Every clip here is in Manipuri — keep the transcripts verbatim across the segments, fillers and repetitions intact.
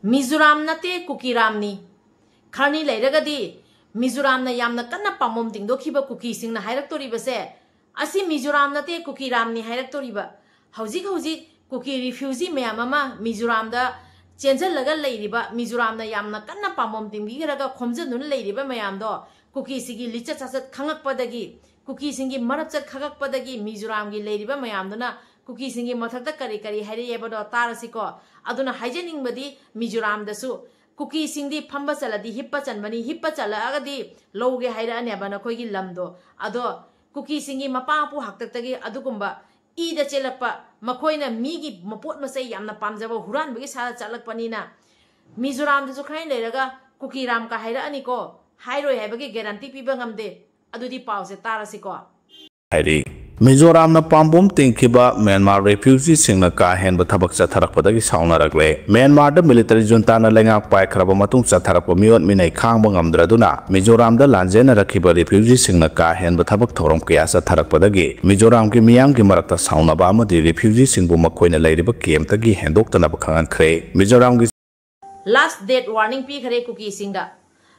ꯃꯤꯖꯣꯔꯥꯝ ꯅꯠꯇꯦ, ꯀꯨꯀꯤꯔꯥꯝꯅꯤ꯫ ꯈꯔꯅꯤ ꯂꯩꯔꯒꯗꯤ ꯃꯤꯖꯣꯔꯥꯝꯅ ꯌꯥꯝꯅ ꯀꯟꯅ ꯄꯥꯝꯕꯣꯝ ꯇꯤꯡꯗꯣꯛꯈꯤꯕ ꯀꯨꯀꯤꯁꯤꯡꯅ ꯍꯥꯏꯔꯛꯇꯣꯔꯤꯕꯁꯦ, "ꯑꯁꯤ ꯃꯤꯖꯣꯔꯥꯝ ꯅꯠꯇꯦ, ꯀꯨꯀꯤꯔꯥꯝꯅꯤ" ꯍꯥꯏꯔꯛꯇꯣꯔꯤꯕ꯫ ꯍꯧꯖꯤꯛ ꯍꯧꯖꯤꯛ ꯀꯨꯀꯤ refugee ꯃꯌꯥꯝ ꯑꯃ ꯃꯤꯖꯣꯔꯥꯝꯗ ꯆꯦꯟꯁꯤꯜꯂꯒ ꯂꯩꯔꯤꯕ, ꯃꯤꯖꯣꯔꯥꯝꯅ ꯌꯥꯝꯅ ꯀꯟꯅ ꯄꯥꯝꯕꯣꯝ ꯇꯤꯡꯕꯤꯈ꯭ꯔꯒ ꯈꯣꯝꯖꯤꯟꯗꯨꯅ ꯂꯩꯔꯤꯕ ꯃꯌꯥꯝꯗꯣ, ꯀꯨꯀꯤꯁꯤꯒꯤ ꯂꯤꯆꯠ ꯁꯥꯆꯠ ꯈꯪꯉꯛꯄꯗꯒꯤ, ꯀꯨꯀꯤꯁꯤꯡꯒꯤ ꯃꯔꯞꯆꯠ ꯈꯪꯉꯛꯄꯗꯒꯤ ꯃꯤꯖꯣꯔꯥꯝꯒꯤ ꯂꯩꯔꯤꯕ ꯃꯌꯥꯝꯗꯨꯅ ꯀꯨꯀꯤꯁꯤꯡꯒꯤ ꯃꯊꯛꯇ ꯀꯔꯤ ꯀꯔꯤ ꯍꯥꯏꯔꯛꯑꯦꯕꯗꯣ ꯇꯥꯔꯁꯤꯀꯣ꯫ ꯑꯗꯨꯅ ꯍꯥꯏꯖꯅꯤꯡꯕꯗꯤ, ꯃꯤꯖꯣꯔꯥꯝꯗꯁꯨ ꯀꯨꯀꯤꯁꯤꯡꯗꯤ ꯐꯝꯕ ꯆꯠꯂꯗꯤ ꯍꯤꯞꯄ ꯆꯟꯕꯅꯤ, ꯍꯤꯞꯄ ꯆꯠꯂꯛꯑꯒꯗꯤ ꯂꯧꯒꯦ ꯍꯥꯏꯔꯛꯑꯅꯦꯕ ꯅꯈꯣꯏꯒꯤ ꯂꯝꯗꯣ꯫ ꯑꯗꯣ ꯀꯨꯀꯤꯁꯤꯡꯒꯤ ꯃꯄꯥ ꯃꯄꯨ ꯍꯥꯛꯇꯛꯇꯒꯤ ꯑꯗꯨꯒꯨꯝꯕ ꯏꯗ ꯆꯦꯜꯂꯛꯄ, ꯃꯈꯣꯏꯅ ꯃꯤꯒꯤ ꯃꯄꯣꯠ ꯃꯆꯩ ꯌꯥꯝꯅ ꯄꯥꯝꯖꯕ ꯍꯨꯔꯥꯟꯕꯒꯤ ꯁꯥꯗ ꯆꯠꯂꯛꯄꯅꯤꯅ, ꯃꯤꯖꯣꯔꯥꯝꯗꯁꯨ ꯈꯔ ꯂꯩꯔꯒ ꯀꯨꯀꯤꯔꯥꯝꯀ ꯍꯥꯏꯔꯛꯑꯅꯤꯀꯣ, ꯍꯥꯏꯔꯣꯏ ꯍꯥꯏꯕꯒꯤ guarantee ꯄꯤꯕ ꯉꯝꯗꯦ꯫ ꯑꯗꯨꯗꯤ ꯄꯥꯎꯁꯦ ꯇꯥꯔꯁꯤꯀꯣ꯫ ꯍꯥꯏꯔꯤ꯫ ꯃꯤꯖꯣꯔꯥꯝꯅ ꯄꯥꯝꯕꯣꯝ ꯇꯤꯡꯈꯤꯕ ꯃ꯭ꯌꯥꯟꯃꯥꯔ refugeeꯁꯤꯡꯅ ꯀꯥ ꯍꯦꯟꯕ ꯊꯕꯛ ꯆꯠꯊꯔꯛꯄꯗꯒꯤ ꯁꯥꯎꯅꯔꯛꯂꯦ꯫ ꯃ꯭ꯌꯥꯟꯃꯥꯔꯗ military juntaꯅ ꯂꯩꯉꯥꯛ ꯄꯥꯏꯈ꯭ꯔꯕ ꯃꯇꯨꯡ ꯆꯠꯊꯔꯛꯄ ꯃꯤꯑꯣꯠ ꯃꯤꯅꯩ ꯈꯥꯡꯕ ꯉꯝꯗ꯭ꯔꯗꯨꯅ ꯃꯤꯖꯣꯔꯥꯝꯗ ꯂꯥꯟꯖꯦꯟꯅꯔꯛꯈꯤꯕ refugeeꯁꯤꯡꯅ ꯀꯥ ꯍꯦꯟꯕ ꯊꯕꯛ ꯊꯧꯔꯝ ꯀꯌꯥ ꯆꯠꯊꯔꯛꯄꯗꯒꯤ ꯃꯤꯖꯣꯔꯥꯝꯒꯤ ꯃꯤꯌꯥꯝꯒꯤ ꯃꯔꯛꯇ ꯁꯥꯎꯅꯕ ꯑꯃꯗꯤ refugeeꯁꯤꯡꯕꯨ ꯃꯈꯣꯏꯅ ꯂꯩꯔꯤꯕ campꯇꯒꯤ ꯍꯦꯟꯗꯣꯛꯇꯅꯕ ꯈꯪꯍꯟꯈ꯭ꯔꯦ꯫ ꯃꯤꯖꯣꯔꯥꯝꯒꯤ Last date warning ꯄꯤꯈꯔꯦ ꯀꯨꯀꯤꯁꯤꯡꯗ꯫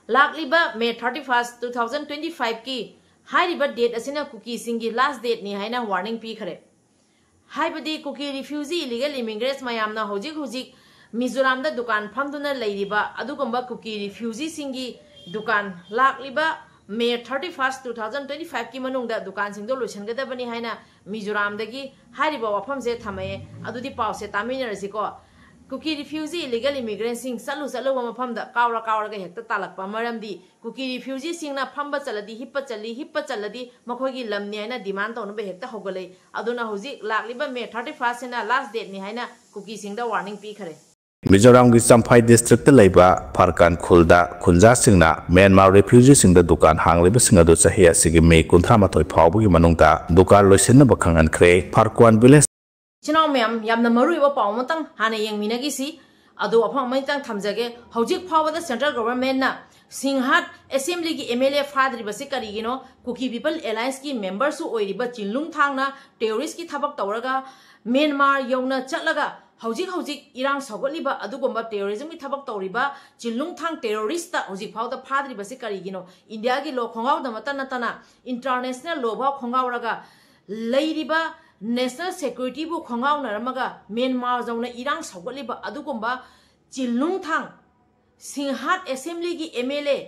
ꯂꯥꯛꯂꯤꯕ May thirty first, two thousand twenty fiveꯀꯤ ꯍꯥꯏꯔꯤꯕ date ꯑꯁꯤꯅ ꯀꯨꯀꯤꯁꯤꯡꯒꯤ last dateꯅꯤ ꯍꯥꯏꯅ warning ꯄꯤꯈꯔꯦ꯫ ꯍꯥꯏꯕꯗꯤ ꯀꯨꯀꯤ refugee illegal immigrants ꯃꯌꯥꯝꯅ ꯍꯧꯖꯤꯛ ꯍꯧꯖꯤꯛ ꯃꯤꯖꯣꯔꯥꯝꯗ ꯗꯨꯀꯥꯟ ꯐꯝꯗꯨꯅ ꯂꯩꯔꯤꯕ ꯑꯗꯨꯒꯨꯝꯕ ꯀꯨꯀꯤ refugeeꯁꯤꯡꯒꯤ ꯗꯨꯀꯥꯟ ꯂꯥꯛꯂꯤꯕ May thirty first, two thousand twenty fiveꯀꯤ ꯃꯅꯨꯡꯗ ꯗꯨꯀꯥꯟꯁꯤꯡꯗꯣ ꯂꯣꯏꯁꯤꯟꯒꯗꯕꯅꯤ ꯍꯥꯏꯅ ꯃꯤꯖꯣꯔꯥꯝꯗꯒꯤ ꯍꯥꯏꯔꯤꯕ ꯋꯥꯐꯝꯁꯦ ꯊꯝꯃꯛꯑꯦ꯫ ꯑꯗꯨꯗꯤ ꯄꯥꯎꯁꯦ ꯇꯥꯃꯤꯟꯅꯔꯁꯤꯀꯣ꯫ ꯀꯨꯀꯤ refugee illegal immigrantꯁꯤꯡ ꯆꯠꯂꯨ ꯆꯠꯂꯨꯕ ꯃꯐꯝꯗ ꯀꯥꯎꯔ ꯀꯥꯎꯔꯒ ꯍꯦꯛꯇ ꯇꯥꯜꯂꯛꯄ꯫ ꯃꯔꯝꯗꯤ ꯀꯨꯀꯤ refugeeꯁꯤꯡꯅ ꯐꯝꯕ ꯆꯠꯂꯗꯤ ꯍꯤꯞꯄ ꯆꯠꯂꯤ, ꯍꯤꯞꯄ ꯆꯠꯂꯗꯤ ꯃꯈꯣꯏꯒꯤ ꯂꯝꯅꯤ ꯍꯥꯏꯅ demand ꯇꯧꯅꯕ ꯍꯦꯛꯇ ꯍꯧꯒꯠꯂꯛꯏ꯫ ꯑꯗꯨꯅ ꯍꯧꯖꯤꯛ ꯂꯥꯛꯂꯤꯕ May thirty firstꯁꯤꯅ last dateꯅꯤ ꯍꯥꯏꯅ ꯀꯨꯀꯤꯁꯤꯡꯗ warning ꯄꯤꯈꯔꯦ꯫ ꯃꯤꯖꯣꯔꯥꯝꯒꯤ ꯆꯝꯐꯥꯏ districtꯇ ꯂꯩꯕ ꯐꯔꯀꯥꯟ ꯈꯨꯜꯗ ꯈꯨꯟꯖꯥꯁꯤꯡꯅ ꯃ꯭ꯌꯥꯟꯃꯥꯔ refugeeꯁꯤꯡꯗ ꯗꯨꯀꯥꯟ ꯍꯥꯡꯂꯤꯕꯁꯤꯡ ꯑꯗꯨ ꯆꯍꯤ ꯑꯁꯤꯒꯤ May ꯀꯨꯟꯊ꯭ꯔꯥ ꯃꯥꯊꯣꯏ ꯐꯥꯎꯕꯒꯤ ꯃꯅꯨꯡꯗ ꯗꯨꯀꯥꯟ ꯂꯣꯏꯁꯤꯟꯅꯕ ꯈꯪꯍꯟꯈ꯭ꯔꯦ꯫ ꯐꯔꯀ꯭ꯋꯥꯟ village ꯏꯆꯤꯟ ꯏꯅꯥꯎ ꯃꯌꯥꯝ, ꯌꯥꯝꯅ ꯃꯔꯨꯑꯣꯏꯕ ꯄꯥꯎ ꯑꯃꯇꯪ ꯍꯥꯟꯅ ꯌꯦꯡꯃꯤꯟꯅꯈꯤꯁꯤ꯫ ꯑꯗꯣ ꯋꯥꯐꯝ ꯑꯃꯇꯪ ꯊꯝꯖꯒꯦ꯫ ꯍꯧꯖꯤꯛ ꯐꯥꯎꯕꯗ central governmentꯅ ꯁꯤꯡꯍꯥꯠ assemblyꯒꯤ MLA ꯐꯥꯗ꯭ꯔꯤꯕꯁꯤ ꯀꯔꯤꯒꯤꯅꯣ? Kuki People Allianceꯀꯤ memberꯁꯨ ꯑꯣꯏꯔꯤꯕ ꯆꯤꯟꯂꯨꯡ ꯊꯥꯡꯅ terroristꯀꯤ ꯊꯕꯛ ꯇꯧꯔꯒ ꯃ꯭ꯌꯥꯟꯃꯥꯔ ꯌꯧꯅ ꯆꯠꯂꯒ ꯍꯧꯖꯤꯛ ꯍꯧꯖꯤꯛ ꯏꯔꯥꯡ ꯁꯧꯒꯠꯂꯤꯕ ꯑꯗꯨꯒꯨꯝꯕ terrorism ꯒꯤ ꯊꯕꯛ ꯇꯧꯔꯤꯕ ꯆꯤꯟꯂꯨꯡꯊꯥꯡ terrorist ꯇ ꯍꯧꯖꯤꯛ ꯐꯥꯎꯗ ꯐꯥꯗ꯭ꯔꯤꯕꯁꯤ ꯀꯔꯤꯒꯤꯅꯣ? ꯏꯟꯗꯤꯌꯥꯒꯤ law ꯈꯣꯡꯒꯥꯎꯗ ꯃꯇ ꯅꯠꯇꯅ international law ꯐꯥꯎ ꯈꯣꯡꯒꯥꯎꯔꯒ ꯂꯩꯔꯤꯕ national security ꯕꯨ ꯈꯣꯡꯒꯥꯎꯅꯔꯝꯃꯒ ꯃ꯭ꯌꯥꯟꯃꯥꯔ ꯌꯧꯅ ꯏꯔꯥꯡ ꯁꯧꯒꯠꯂꯤꯕ ꯑꯗꯨꯒꯨꯝꯕ ꯆꯤꯟꯂꯨꯡꯊꯥꯡ ꯁꯤꯡꯍꯥꯠ assembly ꯒꯤ M L A,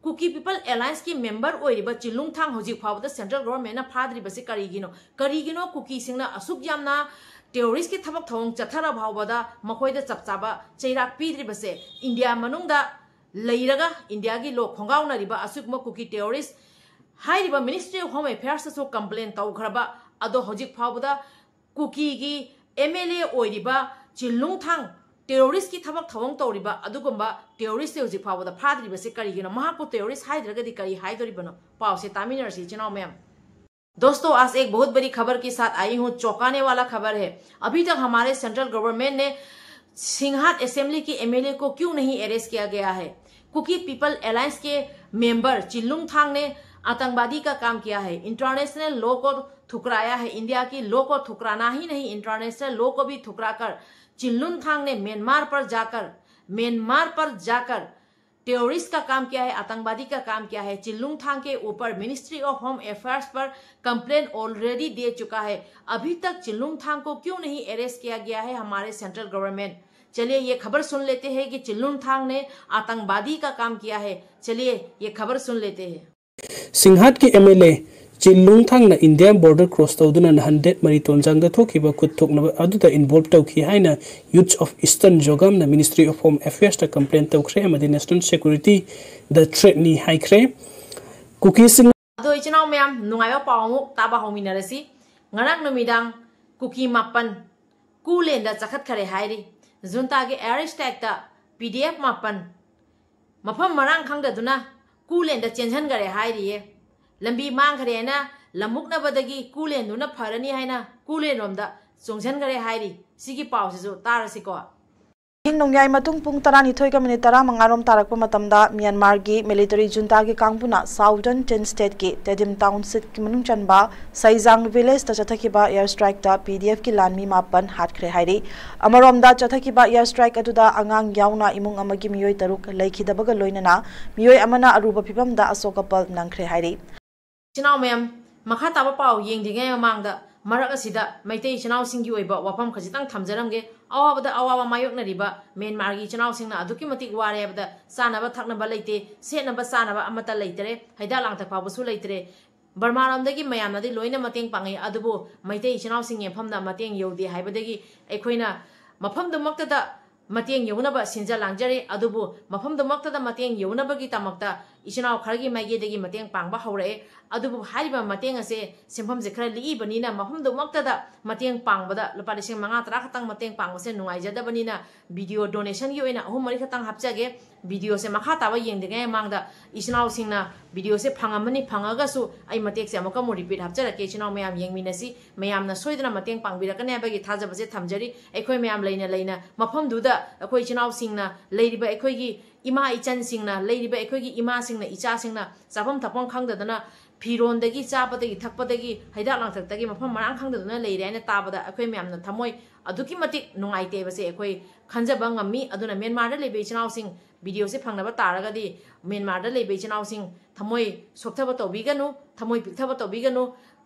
Kuki People Alliance ꯀꯤ member ꯑꯣꯏꯔꯤꯕ ꯆꯤꯟꯂꯨꯡꯊꯥꯡ ꯍꯧꯖꯤꯛ ꯐꯥꯎꯕꯗ central government ꯅ ꯐꯥꯗ꯭ꯔꯤꯕꯁꯤ ꯀꯔꯤꯒꯤꯅꯣ? ꯀꯔꯤꯒꯤꯅꯣ ꯀꯨꯀꯤꯁꯤꯡꯅ ꯑꯁꯨꯛ ꯌꯥꯝꯅ terrorist ꯀꯤ ꯊꯕꯛ ꯊꯧꯑꯣꯡ ꯆꯠꯊꯔ ꯐꯥꯎꯕꯗ ꯃꯈꯣꯏꯗ ꯆꯞ ꯆꯥꯕ ꯆꯩꯔꯥꯛ ꯄꯤꯗ꯭ꯔꯤꯕꯁꯦ? ꯏꯟꯗꯤꯌꯥ ꯃꯅꯨꯡꯗ ꯂꯩꯔꯒ ꯏꯟꯗꯤꯌꯥꯒꯤ law ꯈꯣꯡꯒꯥꯎꯅꯔꯤꯕ ꯑꯁꯤꯒꯨꯝꯕ ꯀꯨꯀꯤ terrorist ꯍꯥꯏꯔꯤꯕ Ministry of Home Affairs ꯇꯁꯨ complain ꯇꯧꯈ꯭ꯔꯕ, ꯑꯗꯣ ꯍꯧꯖꯤꯛ ꯐꯥꯎꯕꯗ ꯀꯨꯀꯤꯒꯤ M L A ꯑꯣꯏꯔꯤꯕ ꯆꯤꯟꯂꯨꯡꯊꯥꯡ terrorist ꯀꯤ ꯊꯕꯛ ꯊꯧꯑꯣꯡ ꯇꯧꯔꯤꯕ ꯑꯗꯨꯒꯨꯝꯕ terrorist ꯁꯦ ꯍꯧꯖꯤꯛ ꯐꯥꯎꯕꯗ ꯐꯥꯗ꯭ꯔꯤꯕꯁꯦ ꯀꯔꯤꯒꯤꯅꯣ? ꯃꯍꯥꯛꯄꯨ terrorist ꯍꯥꯏꯗ꯭ꯔꯒꯗꯤ ꯀꯔꯤ ꯍꯥꯏꯗꯣꯔꯤꯕꯅꯣ? ꯄꯥꯎꯁꯦ ꯇꯥꯃꯤꯟꯅꯔꯁꯤ ꯏꯆꯤꯟ ꯏꯅꯥꯎ ꯃꯌꯥꯝ꯫ दोस्तों, आज एक बहुत बड़ी खबर के साथ आई हूँ, चौंकाने वाला खबर है। अभी तक हमारे central government ने सिंघाट assembly के M L A को क्यों नहीं arrest किया गया है? कुकी पीपल अलायंस के member चिल्लुंग थांग ने आतंकवादी का काम किया है, international law को ठुकराया है, इंडिया की law को ठुकराना ही नहीं, international law को भी ठुकराकर चिल्लुंग थांग ने म्यांमार पर जाकर, म्यांमार पर जाकर terrorist का काम किया है, आतंकवादी का काम किया है। चिल्लुंग थांग के ऊपर Ministry of Home Affairs पर complain already दे चुका है। अभी तक चिल्लुंग थांग को क्यों नहीं arrest किया गया है हमारे central government? चलिए ये खबर सुन लेते हैं कि चिल्लुंग थांग ने आतंकवादी का काम किया है। चलिए ये खबर सुन लेते हैं। ꯁꯤꯡꯍꯥꯠꯀꯤ M L A ꯆꯤꯟꯂꯨꯡ ꯊꯥꯡꯅ Indian border cross ꯇꯧꯗꯨꯅ ꯅꯍꯥꯟ date ꯃꯔꯤ ꯇꯣꯟꯖꯥꯡꯗ ꯊꯣꯛꯈꯤꯕ ꯈꯨꯠ ꯊꯣꯛꯅꯕ ꯑꯗꯨꯗ involve ꯇꯧꯈꯤ ꯍꯥꯏꯅ Youth of Eastern Zhogamꯅ Ministry of Home Affairsꯇ complain ꯇꯧꯈ꯭ꯔꯦ ꯑꯃꯗꯤ National Securityꯗ threatꯅꯤ ꯍꯥꯏꯈ꯭ꯔꯦ꯫ ꯀꯨꯀꯤꯁꯤꯡ ꯑꯗꯣ ꯏꯆꯤꯟ ꯏꯅꯥꯎ ꯃꯌꯥꯝ, ꯅꯨꯡꯉꯥꯏꯕ ꯄꯥꯎ ꯑꯃꯨꯛ ꯇꯥꯕ ꯍꯧꯃꯤꯟꯅꯔꯁꯤ꯫ ꯉꯔꯥꯡ ꯅꯨꯃꯤꯗꯥꯡ ꯀꯨꯀꯤ ꯃꯥꯄꯟ ꯀꯨꯂꯦꯟꯗ ꯆꯈꯠꯈꯔꯦ ꯍꯥꯏꯔꯤ꯫ ꯖꯨꯟꯇꯥꯒꯤ air strikeꯇ P D F ꯃꯥꯄꯟ ꯃꯐꯝ ꯃꯔꯥꯡ ꯈꯪꯗꯗꯨꯅ ꯀꯨꯂꯦꯟꯗ ꯆꯦꯟꯁꯤꯟꯈꯔꯦ ꯍꯥꯏꯔꯤꯌꯦ꯫ ꯂꯝꯕꯤ ꯃꯥꯡꯈꯔꯦꯅ ꯂꯝꯃꯨꯛꯅꯕꯗꯒꯤ ꯀꯨꯂꯦꯟꯗꯨꯅ ꯐꯔꯅꯤ ꯍꯥꯏꯅ ꯀꯨꯂꯦꯟꯔꯣꯝꯗ ꯆꯣꯡꯁꯤꯟꯈꯔꯦ ꯍꯥꯏꯔꯤ꯫ ꯁꯤꯒꯤ ꯄꯥꯎꯁꯤꯁꯨ ꯇꯥꯔꯁꯤꯀꯣ꯫ ꯑꯍꯤꯡ ꯅꯣꯡꯌꯥꯏ ꯃꯇꯨꯡ ꯄꯨꯡ ꯇꯔꯥꯅꯤꯊꯣꯏꯒ ꯃꯤꯅꯤꯠ ꯇꯔꯥꯃꯉꯥ ꯔꯣꯝ ꯇꯥꯔꯛꯄ ꯃꯇꯝꯗ ꯃ꯭ꯌꯥꯟꯃꯥꯔꯒꯤ ꯃꯤꯂꯤꯇꯔꯤ ꯖꯨꯟꯇꯥꯒꯤ ꯀꯥꯡꯕꯨꯅ ꯁꯥꯎꯗꯔꯟ ꯆꯤꯟ ꯁ꯭ꯇꯦꯠꯀꯤ ꯇꯦꯗꯤꯝ ꯇꯥꯎꯟꯁꯤꯞꯀꯤ ꯃꯅꯨꯡ ꯆꯟꯕ ꯁꯩꯖꯥꯡ ꯚꯤꯂꯦꯖꯇ ꯆꯠꯊꯈꯤꯕ ꯑꯦꯌꯔ ꯁ꯭ꯇ꯭ꯔꯥꯏꯛꯇ ꯄꯤ ꯗꯤ ꯑꯦꯐꯀꯤ ꯂꯥꯟꯃꯤ ꯃꯥꯄꯟ ꯍꯥꯠꯈ꯭ꯔꯦ ꯍꯥꯏꯔꯤ꯫ ꯑꯃꯔꯣꯝꯗ ꯆꯠꯊꯈꯤꯕ ꯑꯦꯌꯔ ꯁ꯭ꯇ꯭ꯔꯥꯏꯛ ꯑꯗꯨꯗ ꯑꯉꯥꯡ ꯌꯥꯎꯅ ꯏꯃꯨꯡ ꯑꯃꯒꯤ ꯃꯤꯑꯣꯏ ꯇꯔꯨꯛ ꯂꯩꯈꯤꯗꯕꯒ ꯂꯣꯏꯅꯅ ꯃꯤꯑꯣꯏ ꯑꯃꯅ ꯑꯔꯨꯕ ꯐꯤꯕꯝꯗ ꯑꯁꯣꯛ ꯑꯄꯜ ꯅꯪꯈ꯭ꯔꯦ ꯍꯥꯏꯔꯤ꯫ ꯏꯆꯤꯟ ꯏꯅꯥꯎ ꯃꯌꯥꯝ, ꯃꯈꯥ ꯇꯥꯕ ꯄꯥꯎ ꯌꯦꯡꯗ꯭ꯔꯤꯉꯩ ꯃꯃꯥꯡꯗ ꯃꯔꯛ ꯑꯁꯤꯗ ꯃꯩꯇꯩ ꯏꯆꯤꯟ ꯏꯅꯥꯎꯁꯤꯡꯒꯤ ꯑꯣꯏꯕ ꯋꯥꯐꯝ ꯈꯖꯤꯛꯇꯪ ꯊꯝꯖꯔꯝꯒꯦ꯫ ꯑꯋꯥꯕꯗ ꯑꯋꯥꯕ ꯃꯥꯌꯣꯛꯅꯔꯤꯕ ꯃ꯭ꯌꯥꯟꯃꯥꯔꯒꯤ ꯏꯆꯤꯟ ꯏꯅꯥꯎꯁꯤꯡꯅ ꯑꯗꯨꯛꯀꯤ ꯃꯇꯤꯛ ꯋꯥꯔꯦ ꯍꯥꯏꯕꯗ ꯆꯥꯅꯕ ꯊꯛꯅꯕ ꯂꯩꯇꯦ, ꯁꯦꯠꯅꯕ ꯆꯥꯅꯕ ꯑꯃꯠꯇ ꯂꯩꯇꯔꯦ, ꯍꯤꯗꯥꯛ ꯂꯥꯡꯊꯛ ꯐꯥꯎꯕꯁꯨ ꯂꯩꯇꯔꯦ꯫ ꯕꯔꯃꯥꯔꯣꯝꯗꯒꯤ ꯃꯌꯥꯝꯅꯗꯤ ꯂꯣꯏꯅ ꯃꯇꯦꯡ ꯄꯥꯡꯉꯤ, ꯑꯗꯨꯕꯨ ꯃꯩꯇꯩ ꯏꯆꯤꯟ ꯏꯅꯥꯎꯁꯤꯡ ꯌꯦꯡꯐꯝꯗ ꯃꯇꯦꯡ ꯌꯧꯗꯦ ꯍꯥꯏꯕꯗꯒꯤ ꯑꯩꯈꯣꯏꯅ ꯃꯐꯝꯗꯨꯃꯛꯇꯗ ꯃꯇꯦꯡ ꯌꯧꯅꯕ ꯁꯤꯟꯖ ꯂꯥꯡꯖꯔꯤ꯫ ꯑꯗꯨꯕꯨ ꯃꯐꯝꯗꯨꯃꯛꯇꯗ ꯃꯇꯦꯡ ꯌꯧꯅꯕꯒꯤꯗꯃꯛꯇ ꯏꯆꯤꯟ ꯏꯅꯥꯎ ꯈꯔꯒꯤ ꯃꯥꯏꯀꯩꯗꯒꯤ ꯃꯇꯦꯡ ꯄꯥꯡꯕ ꯍꯧꯔꯛꯑꯦ꯫ ꯑꯗꯨꯕꯨ ꯍꯥꯏꯔꯤꯕ ꯃꯇꯦꯡ ꯑꯁꯦ ꯁꯦꯟꯐꯝꯁꯦ ꯈꯔ ꯂꯤꯛꯏꯕꯅꯤꯅ ꯃꯐꯝꯗꯨꯃꯛꯇꯗ ꯃꯇꯦꯡ ꯄꯥꯡꯕꯗ ꯂꯨꯄꯥ ꯂꯤꯁꯤꯡ ꯃꯉꯥ ꯇꯔꯥ ꯈꯛꯇꯪ ꯃꯇꯦꯡ ꯄꯥꯡꯕꯁꯦ ꯅꯨꯡꯉꯥꯏꯖꯗꯕꯅꯤꯅ ꯚꯤꯗꯤꯑꯣ ꯗꯣꯅꯦꯁꯟꯒꯤ ꯑꯣꯏꯅ ꯑꯍꯨꯝ ꯃꯔꯤ ꯈꯛꯇꯪ ꯍꯥꯞꯆꯒꯦ꯫ ꯚꯤꯗꯤꯑꯣꯁꯦ ꯃꯈꯥ ꯇꯥꯕ ꯌꯦꯡꯗ꯭ꯔꯤꯉꯩ ꯃꯃꯥꯡꯗ ꯏꯆꯤꯟ ꯏꯅꯥꯎꯁꯤꯡꯅ ꯚꯤꯗꯤꯑꯣꯁꯦ ꯐꯪꯉꯝꯃꯅꯤ, ꯐꯪꯉꯒꯁꯨ ꯑꯩ ꯃꯇꯦꯛꯁꯦ ꯑꯃꯨꯛꯀ ꯑꯃꯨꯛ ꯔꯤꯄꯤꯠ ꯍꯥꯞꯆꯔꯛꯀꯦ꯫ ꯏꯆꯤꯟ ꯏꯅꯥꯎ ꯃꯌꯥꯝ ꯌꯦꯡꯃꯤꯟꯅꯁꯤ, ꯃꯌꯥꯝꯅ ꯁꯣꯏꯗꯅ ꯃꯇꯦꯡ ꯄꯥꯡꯕꯤꯔꯛꯀꯅꯤ ꯍꯥꯏꯕꯒꯤ ꯊꯥꯖꯕꯁꯦ ꯊꯝꯖꯔꯤ꯫ ꯑꯩꯈꯣꯏ ꯃꯌꯥꯝ ꯂꯩꯅ ꯂꯩꯅ ꯃꯐꯝꯗꯨꯗ ꯑꯩꯈꯣꯏ ꯏꯆꯤꯟ ꯏꯅꯥꯎꯁꯤꯡꯅ ꯂꯩꯔꯤꯕ ꯑꯩꯈꯣꯏꯒꯤ ꯏꯃꯥ ꯏꯆꯟꯁꯤꯡꯅ, ꯂꯩꯔꯤꯕ ꯑꯩꯈꯣꯏꯒꯤ ꯏꯃꯥꯁꯤꯡꯅ, ꯏꯆꯥꯁꯤꯡꯅ ꯆꯥꯐꯝ ꯊꯛꯐꯝ ꯈꯪꯗꯗꯅ, ꯐꯤꯔꯣꯟꯗꯒꯤ, ꯆꯥꯕꯗꯒꯤ, ꯊꯛꯄꯗꯒꯤ, ꯍꯤꯗꯥꯛ ꯂꯥꯡꯊꯛꯇꯒꯤ ꯃꯐꯝ ꯃꯔꯥꯡ ꯈꯪꯗꯗꯅ ꯂꯩꯔꯦ ꯍꯥꯏꯅ ꯇꯥꯕꯗ ꯑꯩꯈꯣꯏ ꯃꯌꯥꯝꯅ ꯊꯃꯣꯏ ꯑꯗꯨꯛꯀꯤ ꯃꯇꯤꯛ ꯅꯨꯡꯉꯥꯏꯇꯦ ꯍꯥꯏꯕꯁꯦ ꯑꯩꯈꯣꯏ ꯈꯟꯖꯕ ꯉꯝꯃꯤ꯫ ꯑꯗꯨꯅ ꯃ꯭ꯌꯥꯟꯃꯥꯔꯗ ꯂꯩꯕ ꯏꯆꯤꯟ ꯏꯅꯥꯎꯁꯤꯡ, ꯚꯤꯗꯤꯑꯣꯁꯦ ꯐꯪꯅꯕ ꯇꯥꯔꯒꯗꯤ ꯃ꯭ꯌꯥꯟꯃꯥꯔꯗ ꯂꯩꯕ ꯏꯆꯤꯟ ꯏꯅꯥꯎꯁꯤꯡ ꯊꯃꯣꯏ ꯁꯣꯛꯊꯕ ꯇꯧꯕꯤꯒꯅꯨ, ꯊꯃꯣꯏ ꯄꯤꯛꯊꯕ ꯇꯧꯕꯤꯒꯅꯨ꯫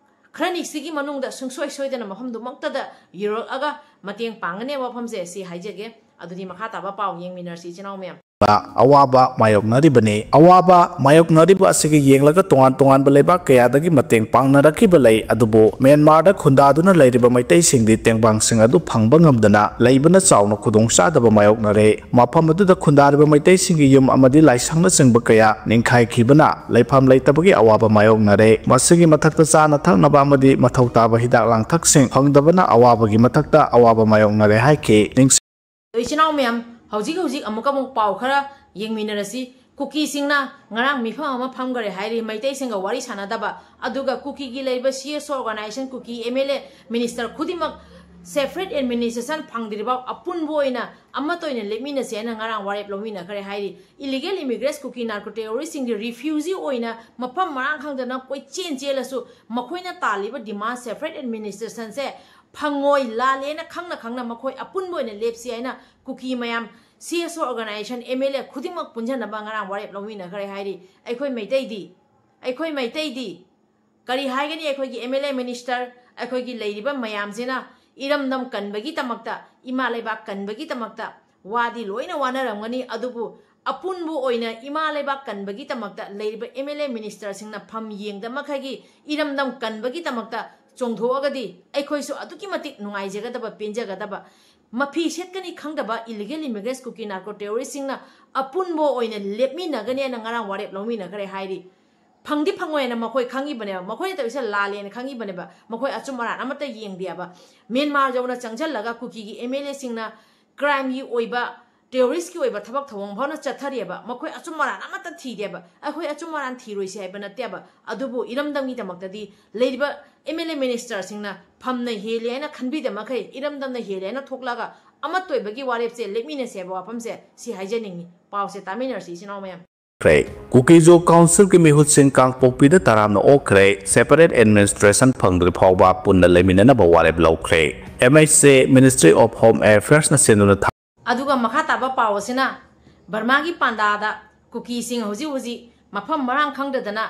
ꯈꯔꯅꯤꯁꯤꯒꯤ ꯃꯅꯨꯡꯗ ꯁꯨꯡꯁꯣꯏ ꯁꯣꯏꯗꯅ ꯃꯐꯝꯗꯨꯃꯛꯇꯗ ꯌꯧꯔꯛꯑꯒ ꯃꯇꯦꯡ ꯄꯥꯡꯒꯅꯤ ꯍꯥꯏꯕ ꯋꯥꯐꯝꯁꯦ ꯁꯤ ꯍꯥꯏꯖꯒꯦ꯫ ꯑꯗꯨꯗꯤ ꯃꯈꯥ ꯇꯥꯕ ꯄꯥꯎ ꯌꯦꯡꯃꯤꯟꯅꯔꯁꯤ ꯏꯆꯤꯟ ꯏꯅꯥꯎ ꯃꯌꯥꯝ꯫ ꯑꯋꯥꯕ ꯃꯥꯌꯣꯛꯅꯔꯤꯕꯅꯤ꯫ ꯑꯋꯥꯕ ꯃꯥꯌꯣꯛꯅꯔꯤꯕ ꯑꯁꯤꯒꯤ ꯌꯦꯡꯂꯒ ꯇꯣꯉꯥꯟ ꯇꯣꯉꯥꯟꯕ ꯂꯩꯕꯥꯛ ꯀꯌꯥꯗꯒꯤ ꯃꯇꯦꯡ ꯄꯥꯡꯅꯔꯛꯈꯤꯕ ꯂꯩ꯫ ꯑꯗꯨꯕꯨ ꯃ꯭ꯌꯥꯟꯃꯥꯔꯗ ꯈꯨꯟꯗꯥꯗꯨꯅ ꯂꯩꯔꯤꯕ ꯃꯩꯇꯩꯁꯤꯡꯗꯤ ꯇꯦꯡꯕꯥꯡꯁꯤꯡ ꯑꯗꯨ ꯐꯪꯕ ꯉꯝꯗꯅ ꯂꯩꯕꯅ ꯆꯥꯎꯅ ꯈꯨꯗꯣꯡꯆꯥꯗꯕ ꯃꯥꯌꯣꯛꯅꯔꯦ꯫ ꯃꯐꯝ ꯑꯗꯨꯗ ꯈꯨꯟꯗꯥꯔꯤꯕ ꯃꯩꯇꯩꯁꯤꯡꯒꯤ ꯌꯨꯝ ꯑꯃꯗꯤ ꯂꯥꯏꯁꯪꯅꯆꯤꯡꯕ ꯀꯌꯥ ꯅꯤꯡꯈꯥꯏꯈꯤꯕꯅ ꯂꯩꯐꯝ ꯂꯩꯇꯕꯒꯤ ꯑꯋꯥꯕ ꯃꯥꯌꯣꯛꯅꯔꯦ꯫ ꯃꯁꯤꯒꯤ ꯃꯊꯛꯇ ꯆꯥꯅ ꯊꯛꯅꯕ ꯑꯃꯗꯤ ꯃꯊꯧ ꯇꯥꯕ ꯍꯤꯗꯥꯛ ꯂꯥꯡꯊꯛꯁꯤꯡ ꯐꯪꯗꯕꯅ ꯑꯋꯥꯕꯒꯤ ꯃꯊꯛꯇ ꯑꯋꯥꯕ ꯃꯥꯌꯣꯛꯅꯔꯦ ꯍꯥꯏꯈꯤ꯫ ꯅꯤꯡꯁꯤꯡ- ꯏꯆꯤꯟ ꯏꯅꯥꯎ ꯃꯌꯥꯝ, ꯍꯧꯖꯤꯛ ꯍꯧꯖꯤꯛ ꯑꯃꯨꯛꯀ ꯑꯃꯨꯛ ꯄꯥꯎ ꯈꯔ ꯌꯦꯡꯃꯤꯟꯅꯔꯁꯤ꯫ ꯀꯨꯀꯤꯁꯤꯡꯅ ꯉꯔꯥꯡ ꯃꯤꯐꯝ ꯑꯃ ꯐꯝꯈꯔꯦ ꯍꯥꯏꯔꯤ, ꯃꯩꯇꯩꯁꯤꯡꯒ ꯋꯥꯔꯤ ꯁꯥꯟꯅꯗꯕ꯫ ꯑꯗꯨꯒ ꯀꯨꯀꯤꯒꯤ ꯂꯩꯔꯤꯕ C S O organisation, Kuki M L A, minister ꯈꯨꯗꯤꯡꯃꯛ Separate administration ꯐꯪꯗ꯭ꯔꯤꯐꯥꯎ ꯑꯄꯨꯟꯕ ꯑꯣꯏꯅ ꯑꯃꯠꯇ ꯑꯣꯏꯅ ꯂꯦꯞꯃꯤꯟꯅꯁꯦ ꯍꯥꯏꯅ ꯉꯔꯥꯡ ꯋꯥꯔꯦꯞ ꯂꯧꯃꯤꯟꯅꯈ꯭ꯔꯦ ꯍꯥꯏꯔꯤ꯫ Illegal immigrants ꯀꯨꯀꯤ narco terrorist ꯁꯤꯡꯗꯤ refugee ꯑꯣꯏꯅ ꯃꯐꯝ ꯃꯔꯥꯡ ꯈꯪꯗꯅ ꯀꯣꯏꯆꯦꯟ ꯆꯦꯜꯂꯁꯨ ꯃꯈꯣꯏꯅ ꯇꯥꯜꯂꯤꯕ demand separate administration ꯁꯦ ꯐꯪꯉꯣꯏ, ꯂꯥꯜꯂꯦꯅ ꯈꯪꯅ ꯈꯪꯅ ꯃꯈꯣꯏ ꯑꯄꯨꯟꯕ ꯑꯣꯏꯅ ꯂꯦꯞꯁꯤ ꯍꯥꯏꯅ ꯀꯨꯀꯤ ꯃꯌꯥꯝ, C S O organization, M L A ꯈꯨꯗꯤꯡꯃꯛ ꯄꯨꯟꯁꯤꯟꯅꯕ ꯉꯔꯥꯡ ꯋꯥꯔꯦꯞ ꯂꯧꯃꯤꯟꯅꯈ꯭ꯔꯦ ꯍꯥꯏꯔꯤ꯫ ꯑꯩꯈꯣꯏ ꯃꯩꯇꯩꯗꯤ, ꯑꯩꯈꯣꯏ ꯃꯩꯇꯩꯗꯤ ꯀꯔꯤ ꯍꯥꯏꯒꯅꯤ? ꯑꯩꯈꯣꯏꯒꯤ M L A minister, ꯑꯩꯈꯣꯏꯒꯤ ꯂꯩꯔꯤꯕ ꯃꯌꯥꯝꯁꯤꯅ ꯏꯔꯝꯗꯝ ꯀꯟꯕꯒꯤꯗꯃꯛꯇ, ꯏꯃꯥ ꯂꯩꯕꯥꯛ ꯀꯟꯕꯒꯤꯗꯃꯛꯇ ꯋꯥꯗꯤ ꯂꯣꯏꯅ ꯋꯥꯅꯔꯝꯒꯅꯤ, ꯑꯗꯨꯕꯨ ꯑꯄꯨꯟꯕ ꯑꯣꯏꯅ ꯏꯃꯥ ꯂꯩꯕꯥꯛ ꯀꯟꯕꯒꯤꯗꯃꯛꯇ ꯂꯩꯔꯤꯕ M L A minister ꯁꯤꯡꯅ ꯐꯝ ꯌꯦꯡꯗ ꯃꯈꯩꯒꯤ ꯏꯔꯝꯗꯝ ꯀꯟꯕꯒꯤꯗꯃꯛꯇ ꯆꯣꯡꯊꯣꯛꯑꯒꯗꯤ ꯑꯩꯈꯣꯏꯁꯨ ꯑꯗꯨꯛꯀꯤ ꯃꯇꯤꯛ ꯅꯨꯡꯉꯥꯏꯖꯒꯗꯕ, ꯄꯦꯟꯖꯒꯗꯕ꯫ ꯃꯐꯤ ꯁꯦꯠꯀꯅꯤ ꯈꯪꯗꯕ illegal immigrants ꯀꯨꯀꯤ narco terrorist ꯁꯤꯡꯅ ꯑꯄꯨꯟꯕ ꯑꯣꯏꯅ ꯂꯦꯞꯃꯤꯟꯅꯒꯅꯤ ꯍꯥꯏꯅ ꯉꯔꯥꯡ ꯋꯥꯔꯦꯞ ꯂꯧꯃꯤꯟꯅꯈ꯭ꯔꯦ ꯍꯥꯏꯔꯤ꯫ ꯐꯪꯗꯤ ꯐꯪꯉꯣꯏꯅ ꯃꯈꯣꯏ ꯈꯪꯉꯤꯕꯅꯦꯕ, ꯃꯈꯣꯏꯅ ꯇꯧꯔꯤꯁꯦ ꯂꯥꯜꯂꯦꯅ ꯈꯪꯉꯤꯕꯅꯦꯕ꯫ ꯃꯈꯣꯏ ꯑꯆꯨꯝ ꯑꯔꯥꯟ ꯑꯃꯠꯇ ꯌꯦꯡꯗꯦꯕ꯫ ꯃ꯭ꯌꯥꯟꯃꯥꯔ ꯌꯧꯅ ꯆꯪꯁꯤꯜꯂꯒ ꯀꯨꯀꯤꯒꯤ M L A ꯁꯤꯡꯅ crime ꯒꯤ ꯑꯣꯏꯕ, terrorist ꯀꯤ ꯑꯣꯏꯕ ꯊꯕꯛ ꯊꯧꯑꯣꯡ ꯐꯥꯎꯅ ꯆꯠꯊꯔꯤꯑꯕ꯫ ꯃꯈꯣꯏ ꯑꯆꯨꯝ ꯑꯔꯥꯟ ꯑꯃꯠꯇ ꯊꯤꯗꯦꯕ꯫ ꯑꯩꯈꯣꯏ ꯑꯆꯨꯝ ꯑꯔꯥꯟ ꯊꯤꯔꯣꯏꯁꯦ ꯍꯥꯏꯕ ꯅꯠꯇꯦꯕ, ꯑꯗꯨꯕꯨ ꯏꯔꯝꯗꯝꯒꯤꯗꯃꯛꯇꯗꯤ ꯂꯩꯔꯤꯕ M L A minister ꯁꯤꯡꯅ ꯐꯝꯅ ꯍꯦꯜꯂꯦ ꯍꯥꯏꯅ ꯈꯟꯕꯤꯗ ꯃꯈꯩ ꯏꯔꯝꯗꯝꯅ ꯍꯦꯜꯂꯦ ꯍꯥꯏꯅ ꯊꯣꯛꯂꯒ ꯑꯃꯠꯇ ꯑꯣꯏꯕꯒꯤ ꯋꯥꯔꯦꯞꯁꯦ ꯂꯦꯞꯃꯤꯟꯅꯁꯦ ꯍꯥꯏꯕ ꯋꯥꯐꯝꯁꯦ ꯁꯤ ꯍꯥꯏꯖꯅꯤꯡꯉꯤ꯫ ꯄꯥꯎꯁꯦ ꯇꯥꯃꯤꯟꯅꯔꯁꯤ ꯏꯆꯤꯟ ꯏꯅꯥꯎ ꯃꯌꯥꯝ꯫ ꯈ꯭ꯔꯦ꯫ ꯀꯨꯀꯤꯖꯣ ꯀꯥꯎꯟꯁꯤꯜꯒꯤ ꯃꯤꯍꯨꯠꯁꯤꯡ ꯀꯥꯡꯄꯣꯛꯄꯤꯗ ꯇꯔꯥꯝꯅ ꯑꯣꯛꯈ꯭ꯔꯦ꯫ Separate administration ꯐꯪꯗ꯭ꯔꯤ ꯐꯥꯎꯕ ꯄꯨꯟꯅ ꯂꯩꯃꯤꯟꯅꯅꯕ ꯋꯥꯔꯦꯞ ꯂꯧꯈ꯭ꯔꯦ꯫ M H A Ministry of Home Affairs ꯅ ꯁꯦꯝꯗꯨꯅ ꯊꯥ ꯑꯗꯨꯒ ꯃꯈꯥ ꯇꯥꯕ ꯄꯥꯎ ꯑꯁꯤꯅ ꯕꯔꯃꯥꯒꯤ ꯄꯥꯟꯗꯥꯗ ꯀꯨꯀꯤꯁꯤꯡ ꯍꯧꯖꯤꯛ ꯍꯧꯖꯤꯛ ꯃꯐꯝ ꯃꯔꯥꯡ ꯈꯪꯗꯗꯅ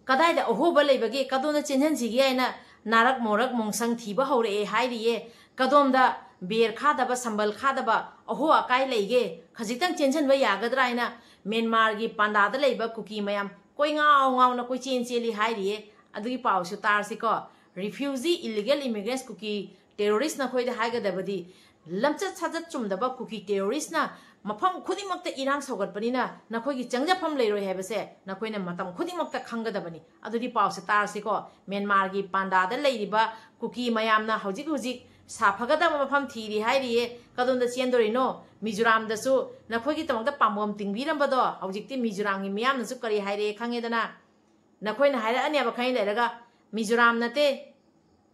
ꯀꯗꯥꯏꯗ ꯑꯍꯣꯕ ꯂꯩꯕꯒꯦ, ꯀꯗꯣꯝꯗ ꯆꯦꯟꯁꯤꯟꯁꯤꯒꯦ ꯍꯥꯏꯅ ꯅꯥꯔꯛ ꯃꯣꯔꯛ ꯃꯣꯡꯁꯪ ꯊꯤꯕ ꯍꯧꯔꯛꯑꯦ ꯍꯥꯏꯔꯤꯌꯦ꯫ ꯀꯗꯣꯝꯗ ꯕꯦꯔ ꯈꯥꯗꯕ, ꯁꯝꯕꯜ ꯈꯥꯗꯕ ꯑꯍꯣ ꯑꯀꯥꯏ ꯂꯩꯒꯦ? ꯈꯖꯤꯛꯇꯪ ꯆꯦꯟꯁꯤꯟꯕ ꯌꯥꯒꯗ꯭ꯔꯥ ꯍꯥꯏꯅ ꯃ꯭ꯌꯥꯟꯃꯥꯔꯒꯤ ꯄꯥꯟꯗꯥꯗ ꯂꯩꯕ ꯀꯨꯀꯤ ꯃꯌꯥꯝ ꯀꯣꯏꯉꯥꯎ ꯉꯥꯎꯅ ꯀꯣꯏꯆꯦꯟ ꯆꯦꯜꯂꯤ ꯍꯥꯏꯔꯤꯌꯦ꯫ ꯑꯗꯨꯒꯤ ꯄꯥꯎꯁꯨ ꯇꯥꯔꯁꯤꯀꯣ꯫ Refugee, illegal immigrants, ꯀꯨꯀꯤ terrorist ꯅꯈꯣꯏꯗ ꯍꯥꯏꯒꯗꯕꯗꯤ, ꯂꯝꯆꯠ ꯁꯥꯖꯠ ꯆꯨꯝꯗꯕ ꯀꯨꯀꯤ terrorist ꯅ ꯃꯐꯝ ꯈꯨꯗꯤꯡꯃꯛꯇ ꯏꯔꯥꯡ ꯁꯧꯒꯠꯄꯅꯤꯅ ꯅꯈꯣꯏꯒꯤ ꯆꯪꯖꯐꯝ ꯂꯩꯔꯣꯏ ꯍꯥꯏꯕꯁꯦ ꯅꯈꯣꯏꯅ ꯃꯇꯝ ꯈꯨꯗꯤꯡꯃꯛꯇ ꯈꯪꯒꯗꯕꯅꯤ꯫ ꯑꯗꯨꯗꯤ ꯄꯥꯎꯁꯦ ꯇꯥꯔꯁꯤꯀꯣ꯫ ꯃ꯭ꯌꯥꯟꯃꯥꯔꯒꯤ ꯄꯥꯟꯗꯥꯗ ꯂꯩꯔꯤꯕ ꯀꯨꯀꯤ ꯃꯌꯥꯝꯅ ꯍꯧꯖꯤꯛ ꯍꯧꯖꯤꯛ ꯁꯥꯐꯒꯗꯕ ꯃꯐꯝ ꯊꯤꯔꯤ ꯍꯥꯏꯔꯤꯌꯦ꯫ ꯀꯗꯣꯝꯗ ꯆꯦꯟꯗꯣꯔꯤꯅꯣ? ꯃꯤꯖꯣꯔꯥꯝꯗꯁꯨ ꯅꯈꯣꯏꯒꯤꯗꯃꯛꯇ ꯄꯥꯝꯕꯣꯝ ꯇꯤꯡꯕꯤꯔꯝꯕꯗꯣ ꯍꯧꯖꯤꯛꯇꯤ ꯃꯤꯖꯣꯔꯥꯝꯒꯤ ꯃꯤꯌꯥꯝꯅꯁꯨ ꯀꯔꯤ ꯍꯥꯏꯔꯛꯑꯦ ꯈꯪꯉꯦꯗꯅ꯫ ꯅꯈꯣꯏꯅ ꯍꯥꯏꯔꯛꯑꯅꯦꯕ ꯈꯪꯉꯤ ꯂꯩꯔꯒ, "ꯃꯤꯖꯣꯔꯥꯝ ꯅꯠꯇꯦ,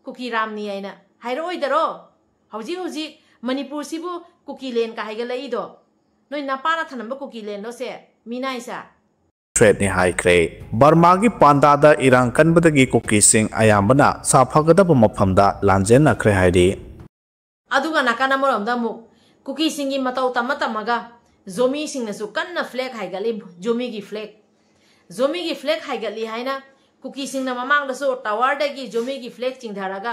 ꯀꯨꯀꯤꯔꯥꯝꯅꯤ" ꯍꯥꯏꯅ ꯍꯥꯏꯔꯛꯑꯣꯏꯗꯔꯣ? ꯍꯧꯖꯤꯛ ꯍꯧꯖꯤꯛ ꯃꯅꯤꯄꯨꯔꯁꯤꯕꯨ ꯀꯨꯀꯤꯂꯦꯟ ꯀ ꯍꯥꯏꯒꯠꯂꯛꯏꯗꯣ ꯅꯣꯏ ꯅꯄꯥꯅ ꯊꯅꯝꯕ ꯀꯨꯀꯤꯂꯦꯟꯂꯣ ꯁꯦ? ꯃꯤꯅꯥꯏꯁꯦ꯫ ꯊ꯭ꯔꯦꯠꯅꯤ ꯍꯥꯏꯈ꯭ꯔꯦ꯫ ꯕꯔꯃꯥꯒꯤ ꯄꯥꯟꯗꯥꯗ ꯏꯔꯥꯡ ꯀꯟꯕꯗꯒꯤ ꯀꯨꯀꯤꯁꯤꯡ ꯑꯌꯥꯝꯕꯅ ꯁꯥꯐꯒꯗꯕ ꯃꯐꯝꯗ ꯂꯥꯟꯖꯦꯟꯅꯈ꯭ꯔꯦ ꯍꯥꯏꯔꯤ꯫ ꯑꯗꯨꯒ ꯅꯥꯀꯟ ꯑꯃꯔꯣꯝꯗ ꯑꯃꯨꯛ ꯀꯨꯀꯤꯁꯤꯡꯒꯤ ꯃꯇꯧ ꯇꯝꯃ ꯇꯝꯃꯒ ꯖꯣꯃꯤꯁꯤꯡꯅꯁꯨ ꯀꯟꯅ ꯐ꯭ꯂꯦꯛ ꯍꯥꯏꯒꯠꯂꯤ꯫ ꯖꯣꯃꯤꯒꯤ ꯐ꯭ꯂꯦꯛ, ꯖꯣꯃꯤꯒꯤ ꯐ꯭ꯂꯦꯛ ꯍꯥꯏꯒꯠꯂꯤ ꯍꯥꯏꯅ ꯀꯨꯀꯤꯁꯤꯡꯅ ꯃꯃꯥꯡꯗꯁꯨ ꯇꯥꯋꯔꯗꯒꯤ ꯖꯣꯃꯤꯒꯤ ꯐ꯭ꯂꯦꯛ ꯆꯤꯡꯊꯔꯒ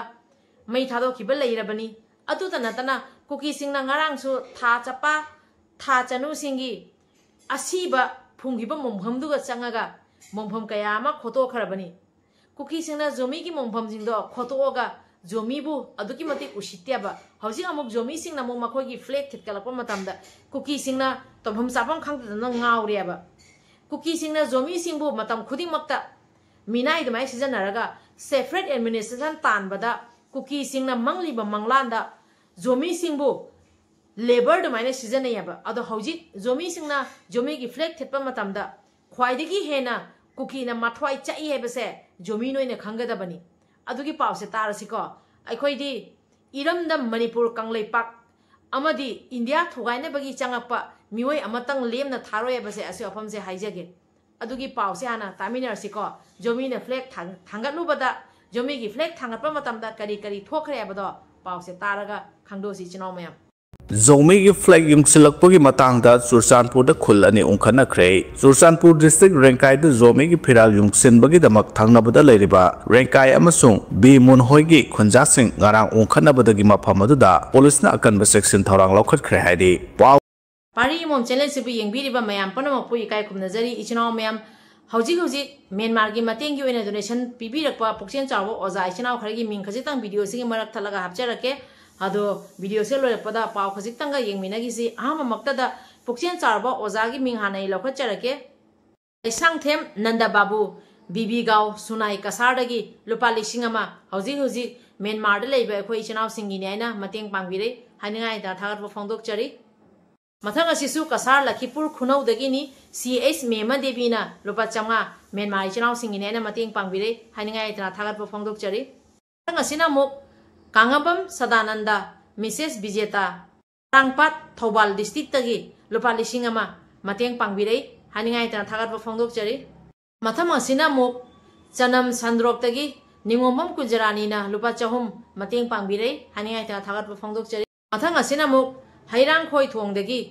ꯃꯩ ꯊꯥꯗꯣꯛꯈꯤꯕ ꯂꯩꯔꯕꯅꯤ꯫ ꯑꯗꯨꯇ ꯅꯠꯇꯅ ꯀꯨꯀꯤꯁꯤꯡꯅ ꯉꯔꯥꯡꯁꯨ ꯊꯥ ꯆꯞꯄ ꯊꯥ ꯆꯅꯨꯁꯤꯡꯒꯤ ꯑꯁꯤꯕ ꯐꯨꯝꯈꯤꯕ ꯃꯣꯡꯐꯝꯗꯨꯒ ꯆꯪꯉꯒ ꯃꯣꯡꯐꯝ ꯀꯌꯥ ꯑꯃ ꯈꯣꯠꯇꯣꯛꯈ꯭ꯔꯕꯅꯤ꯫ ꯀꯨꯀꯤꯁꯤꯡꯅ ꯖꯣꯃꯤꯒꯤ ꯃꯣꯡꯐꯝꯁꯤꯡꯗꯣ ꯈꯣꯠꯇꯣꯛꯑꯒ ꯖꯣꯃꯤꯕꯨ ꯑꯗꯨꯛꯀꯤ ꯃꯇꯤꯛ ꯎꯁꯤꯠꯇꯦꯕ꯫ ꯍꯧꯖꯤꯛ ꯑꯃꯨꯛ ꯖꯣꯃꯤꯁꯤꯡꯅ ꯑꯃꯨꯛ ꯃꯈꯣꯏꯒꯤ ꯐ꯭ꯂꯦꯛ ꯊꯤꯠꯀꯠꯂꯛꯄ ꯃꯇꯝꯗ ꯀꯨꯀꯤꯁꯤꯡꯅ ꯇꯧꯐꯝ ꯆꯥꯐꯝ ꯈꯪꯗꯗꯅ ꯉꯥꯎꯔꯦꯕ꯫ ꯀꯨꯀꯤꯁꯤꯡꯅ ꯖꯣꯃꯤꯁꯤꯡꯕꯨ ꯃꯇꯝ ꯈꯨꯗꯤꯡꯃꯛꯇ ꯃꯤꯅꯥꯏ ꯑꯗꯨꯃꯥꯏꯅ ꯁꯤꯖꯤꯟꯅꯔꯒ ꯁꯦꯄꯔꯦꯠ ꯑꯦꯗꯃꯤꯅꯤꯁꯇ꯭ꯔꯦꯁꯟ ꯇꯥꯟꯕꯗ ꯀꯨꯀꯤꯁꯤꯡꯅ ꯃꯪꯂꯤꯕ ꯃꯪꯂꯥꯟꯗ ꯖꯣꯃꯤꯁꯤꯡꯕꯨ ꯂꯦꯕꯔ ꯑꯗꯨꯃꯥꯏꯅ ꯁꯤꯖꯤꯟꯅꯩꯌꯦꯕ꯫ ꯑꯗꯣ ꯍꯧꯖꯤꯛ ꯖꯣꯃꯤꯁꯤꯡꯅ ꯖꯣꯃꯤꯒꯤ ꯐ꯭ꯂꯦꯛ ꯊꯤꯠꯄ ꯃꯇꯝꯗ ꯈ꯭ꯋꯥꯏꯗꯒꯤ ꯍꯦꯟꯅ ꯀꯨꯀꯤꯅ ꯃꯊ꯭ꯋꯥꯏ ꯆꯥꯛꯏ ꯍꯥꯏꯕꯁꯦ ꯖꯣꯃꯤ ꯅꯣꯏꯅ ꯈꯪꯒꯗꯕꯅꯤ꯫ ꯑꯗꯨꯒꯤ ꯄꯥꯎꯁꯦ ꯇꯥꯔꯁꯤꯀꯣ꯫ ꯑꯩꯈꯣꯏꯗꯤ ꯏꯔꯝꯗꯝ ꯃꯅꯤꯄꯨꯔ ꯀꯪꯂꯩꯄꯥꯛ ꯑꯃꯗꯤ ꯏꯟꯗꯤꯌꯥ ꯊꯨꯒꯥꯏꯅꯕꯒꯤ ꯆꯪꯉꯛꯄ ꯃꯤꯑꯣꯏ ꯑꯃꯇꯪ ꯂꯦꯝꯅ ꯊꯥꯔꯣꯏ ꯍꯥꯏꯕꯁꯦ ꯑꯁꯤ ꯋꯥꯐꯝꯁꯦ ꯍꯥꯏꯖꯒꯦ꯫ ꯑꯗꯨꯒꯤ ꯄꯥꯎꯁꯦ ꯍꯥꯟꯅ ꯇꯥꯃꯤꯟꯅꯔꯁꯤꯀꯣ꯫ ꯖꯣꯃꯤꯅ ꯐ꯭ꯂꯦꯛ ꯊꯥꯡ-, ꯊꯥꯡꯒꯠꯂꯨꯕꯗ ꯖꯣꯃꯤꯒꯤ ꯐ꯭ꯂꯦꯛ ꯊꯥꯡꯒꯠꯄ ꯃꯇꯝꯗ ꯀꯔꯤ ꯀꯔꯤ ꯊꯣꯛꯈ꯭ꯔꯦ ꯍꯥꯏꯕꯗꯣ ꯄꯥꯎꯁꯦ ꯇꯥꯔꯒ ꯈꯪꯗꯣꯛꯁꯤ ꯏꯆꯤꯟ ꯏꯅꯥꯎ ꯃꯌꯥꯝ꯫ ꯖꯣꯃꯤꯒꯤ ꯐ꯭ꯂꯦꯛ ꯌꯨꯡꯁꯤꯜꯂꯛꯄꯒꯤ ꯃꯇꯥꯡꯗ ꯆꯨꯔꯆꯥꯟꯄꯨꯔꯗ ꯈꯨꯜ ꯑꯅꯤ ꯎꯪꯈꯠꯅꯈ꯭ꯔꯦ꯫ ꯆꯨꯔꯆꯥꯟꯄꯨꯔ ꯗꯤꯁꯇ꯭ꯔꯤꯛ ꯔꯦꯡꯀꯥꯏꯗ ꯖꯣꯃꯤꯒꯤ ꯐꯤꯔꯥꯜ ꯌꯨꯡꯁꯤꯟꯕꯒꯤꯗꯃꯛ ꯊꯪꯅꯕꯗ ꯂꯩꯔꯤꯕ ꯔꯦꯡꯀꯥꯏ ꯑꯃꯁꯨꯡ ꯕꯤ ꯃꯨꯟꯍꯣꯏꯒꯤ ꯈꯨꯟꯖꯥꯁꯤꯡ ꯉꯔꯥꯡ ꯎꯪꯈꯠꯅꯕꯗꯒꯤ ꯃꯐꯝ ꯑꯗꯨꯗ ꯄꯨꯂꯤꯁꯅ ꯑꯀꯟꯕ ꯆꯦꯛꯁꯤꯟ ꯊꯧꯔꯥꯡ ꯂꯧꯈꯠꯈ꯭ꯔꯦ ꯍꯥꯏꯔꯤ꯫ ꯄꯥꯎ ꯄꯥꯔꯤ ꯏꯃꯣꯝ ꯆꯦꯅꯦꯜꯁꯤꯕꯨ ꯌꯦꯡꯕꯤꯔꯤꯕ ꯃꯌꯥꯝ ꯄꯨꯝꯅꯃꯛꯄꯨ ꯏꯀꯥꯏ ꯈꯨꯝꯅꯖꯔꯤ꯫ ꯏꯆꯤꯟ ꯏꯅꯥꯎ ꯃꯌꯥꯝ, ꯍꯧꯖꯤꯛ ꯍꯧꯖꯤꯛ ꯃ꯭ꯌꯥꯟꯃꯥꯔꯒꯤ ꯃꯇꯦꯡꯒꯤ ꯑꯣꯏꯅ ꯗꯣꯅꯦꯁꯟ ꯄꯤꯕꯤꯔꯛꯄ ꯄꯨꯛꯆꯦꯜ ꯆꯥꯎꯕ ꯑꯣꯖꯥ ꯏꯆꯤꯟ ꯏꯅꯥꯎ ꯈꯔꯒꯤ ꯃꯤꯡ ꯈꯖꯤꯛꯇꯪ ꯚꯤꯗꯤꯑꯣꯁꯤꯒꯤ ꯃꯔꯛ ꯊꯠꯂꯒ ꯍꯥꯞꯆꯔꯛꯀꯦ꯫ ꯑꯗꯣ ꯚꯤꯗꯤꯑꯣꯁꯦ ꯂꯣꯏꯔꯛꯄꯗ ꯄꯥꯎ ꯈꯖꯤꯛꯇꯪꯒ ꯌꯦꯡꯃꯤꯟꯅꯈꯤꯁꯤ꯫ ꯑꯍꯥꯟꯕꯃꯛꯇꯗ ꯄꯨꯛꯆꯦꯜ ꯆꯥꯎꯔꯕ ꯑꯣꯖꯥꯒꯤ ꯃꯤꯡ ꯍꯥꯟꯅ ꯑꯩ ꯂꯧꯈꯠꯆꯔꯛꯀꯦ꯫ ꯂꯩꯁꯥꯡꯊꯦꯝ ꯅꯟꯗ ꯕꯥꯕꯨ, ꯕꯤꯕꯤꯒꯥꯎ, ꯁꯨꯅꯥꯏ ꯀꯁꯥꯔꯗꯒꯤ ꯂꯨꯄꯥ ꯂꯤꯁꯤꯡ ꯑꯃ ꯍꯧꯖꯤꯛ ꯍꯧꯖꯤꯛ ꯃ꯭ꯌꯥꯟꯃꯥꯔꯗ ꯂꯩꯕ ꯑꯩꯈꯣꯏ ꯏꯆꯤꯟ ꯏꯅꯥꯎꯁꯤꯡꯒꯤꯅꯤ ꯍꯥꯏꯅ ꯃꯇꯦꯡ ꯄꯥꯡꯕꯤꯔꯦ꯫ ꯍꯥꯏꯅꯤꯡꯉꯥꯏ ꯂꯩꯇꯅ ꯊꯥꯒꯠꯄ ꯐꯣꯡꯗꯣꯛꯆꯔꯤ꯫ ꯃꯊꯪ ꯑꯁꯤꯁꯨ ꯀꯁꯥꯔ ꯂꯈꯤꯄꯨꯔ ꯈꯨꯅꯧꯗꯒꯤꯅꯤ꯫ ꯁꯤ ꯑꯩꯆ ꯃꯦꯃ ꯗꯦꯕꯤꯅ ꯂꯨꯄꯥ ꯆꯥꯝꯃꯉꯥ ꯃ꯭ꯌꯥꯟꯃꯥꯔ ꯏꯆꯤꯟ ꯏꯅꯥꯎꯁꯤꯡꯒꯤꯅꯤ ꯍꯥꯏꯅ ꯃꯇꯦꯡ ꯄꯥꯡꯕꯤꯔꯦ꯫ ꯍꯥꯏꯅꯤꯡꯉꯥꯏ ꯂꯩꯇꯅ ꯊꯥꯒꯠꯄ ꯐꯣꯡꯗꯣꯛꯆꯔꯤ꯫ ꯃꯊꯪ ꯑꯁꯤꯅ ꯑꯃꯨꯛ ꯀꯥꯡꯉꯝꯕꯝ ꯁꯗꯥꯅꯟꯗ, ꯃꯤꯁꯦꯁ ꯕꯤꯖꯦꯇꯥ, ꯄꯣꯔꯣꯝꯄꯥꯠ, ꯊꯧꯕꯥꯜ district ꯇꯒꯤ ꯂꯨꯄꯥ ꯂꯤꯁꯤꯡ ꯑꯃ ꯃꯇꯦꯡ ꯄꯥꯡꯕꯤꯔꯛꯏ꯫ ꯍꯥꯏꯅꯤꯡꯉꯥꯏ ꯂꯩꯇꯅ ꯊꯥꯒꯠꯄ ꯐꯣꯡꯗꯣꯛꯆꯔꯤ꯫ ꯃꯊꯪ ꯑꯁꯤꯅ ꯑꯃꯨꯛ ꯆꯅꯝ ꯁꯟꯗ꯭ꯔꯣꯞꯇꯒꯤ ꯅꯤꯉꯣꯝꯕꯝ ꯀꯨꯟꯖꯔꯥꯅꯤꯅ ꯂꯨꯄꯥ ꯆꯍꯨꯝ ꯃꯇꯦꯡ ꯄꯥꯡꯕꯤꯔꯛꯏ꯫ ꯍꯥꯏꯅꯤꯡꯉꯥꯏ ꯂꯩꯇꯅ ꯊꯥꯒꯠꯄ ꯐꯣꯡꯗꯣꯛꯆꯔꯤ꯫ ꯃꯊꯪ ꯑꯁꯤꯅ ꯑꯃꯨꯛ ꯍꯩꯔꯥꯡꯈꯣꯏ ꯊꯣꯡꯗꯒꯤ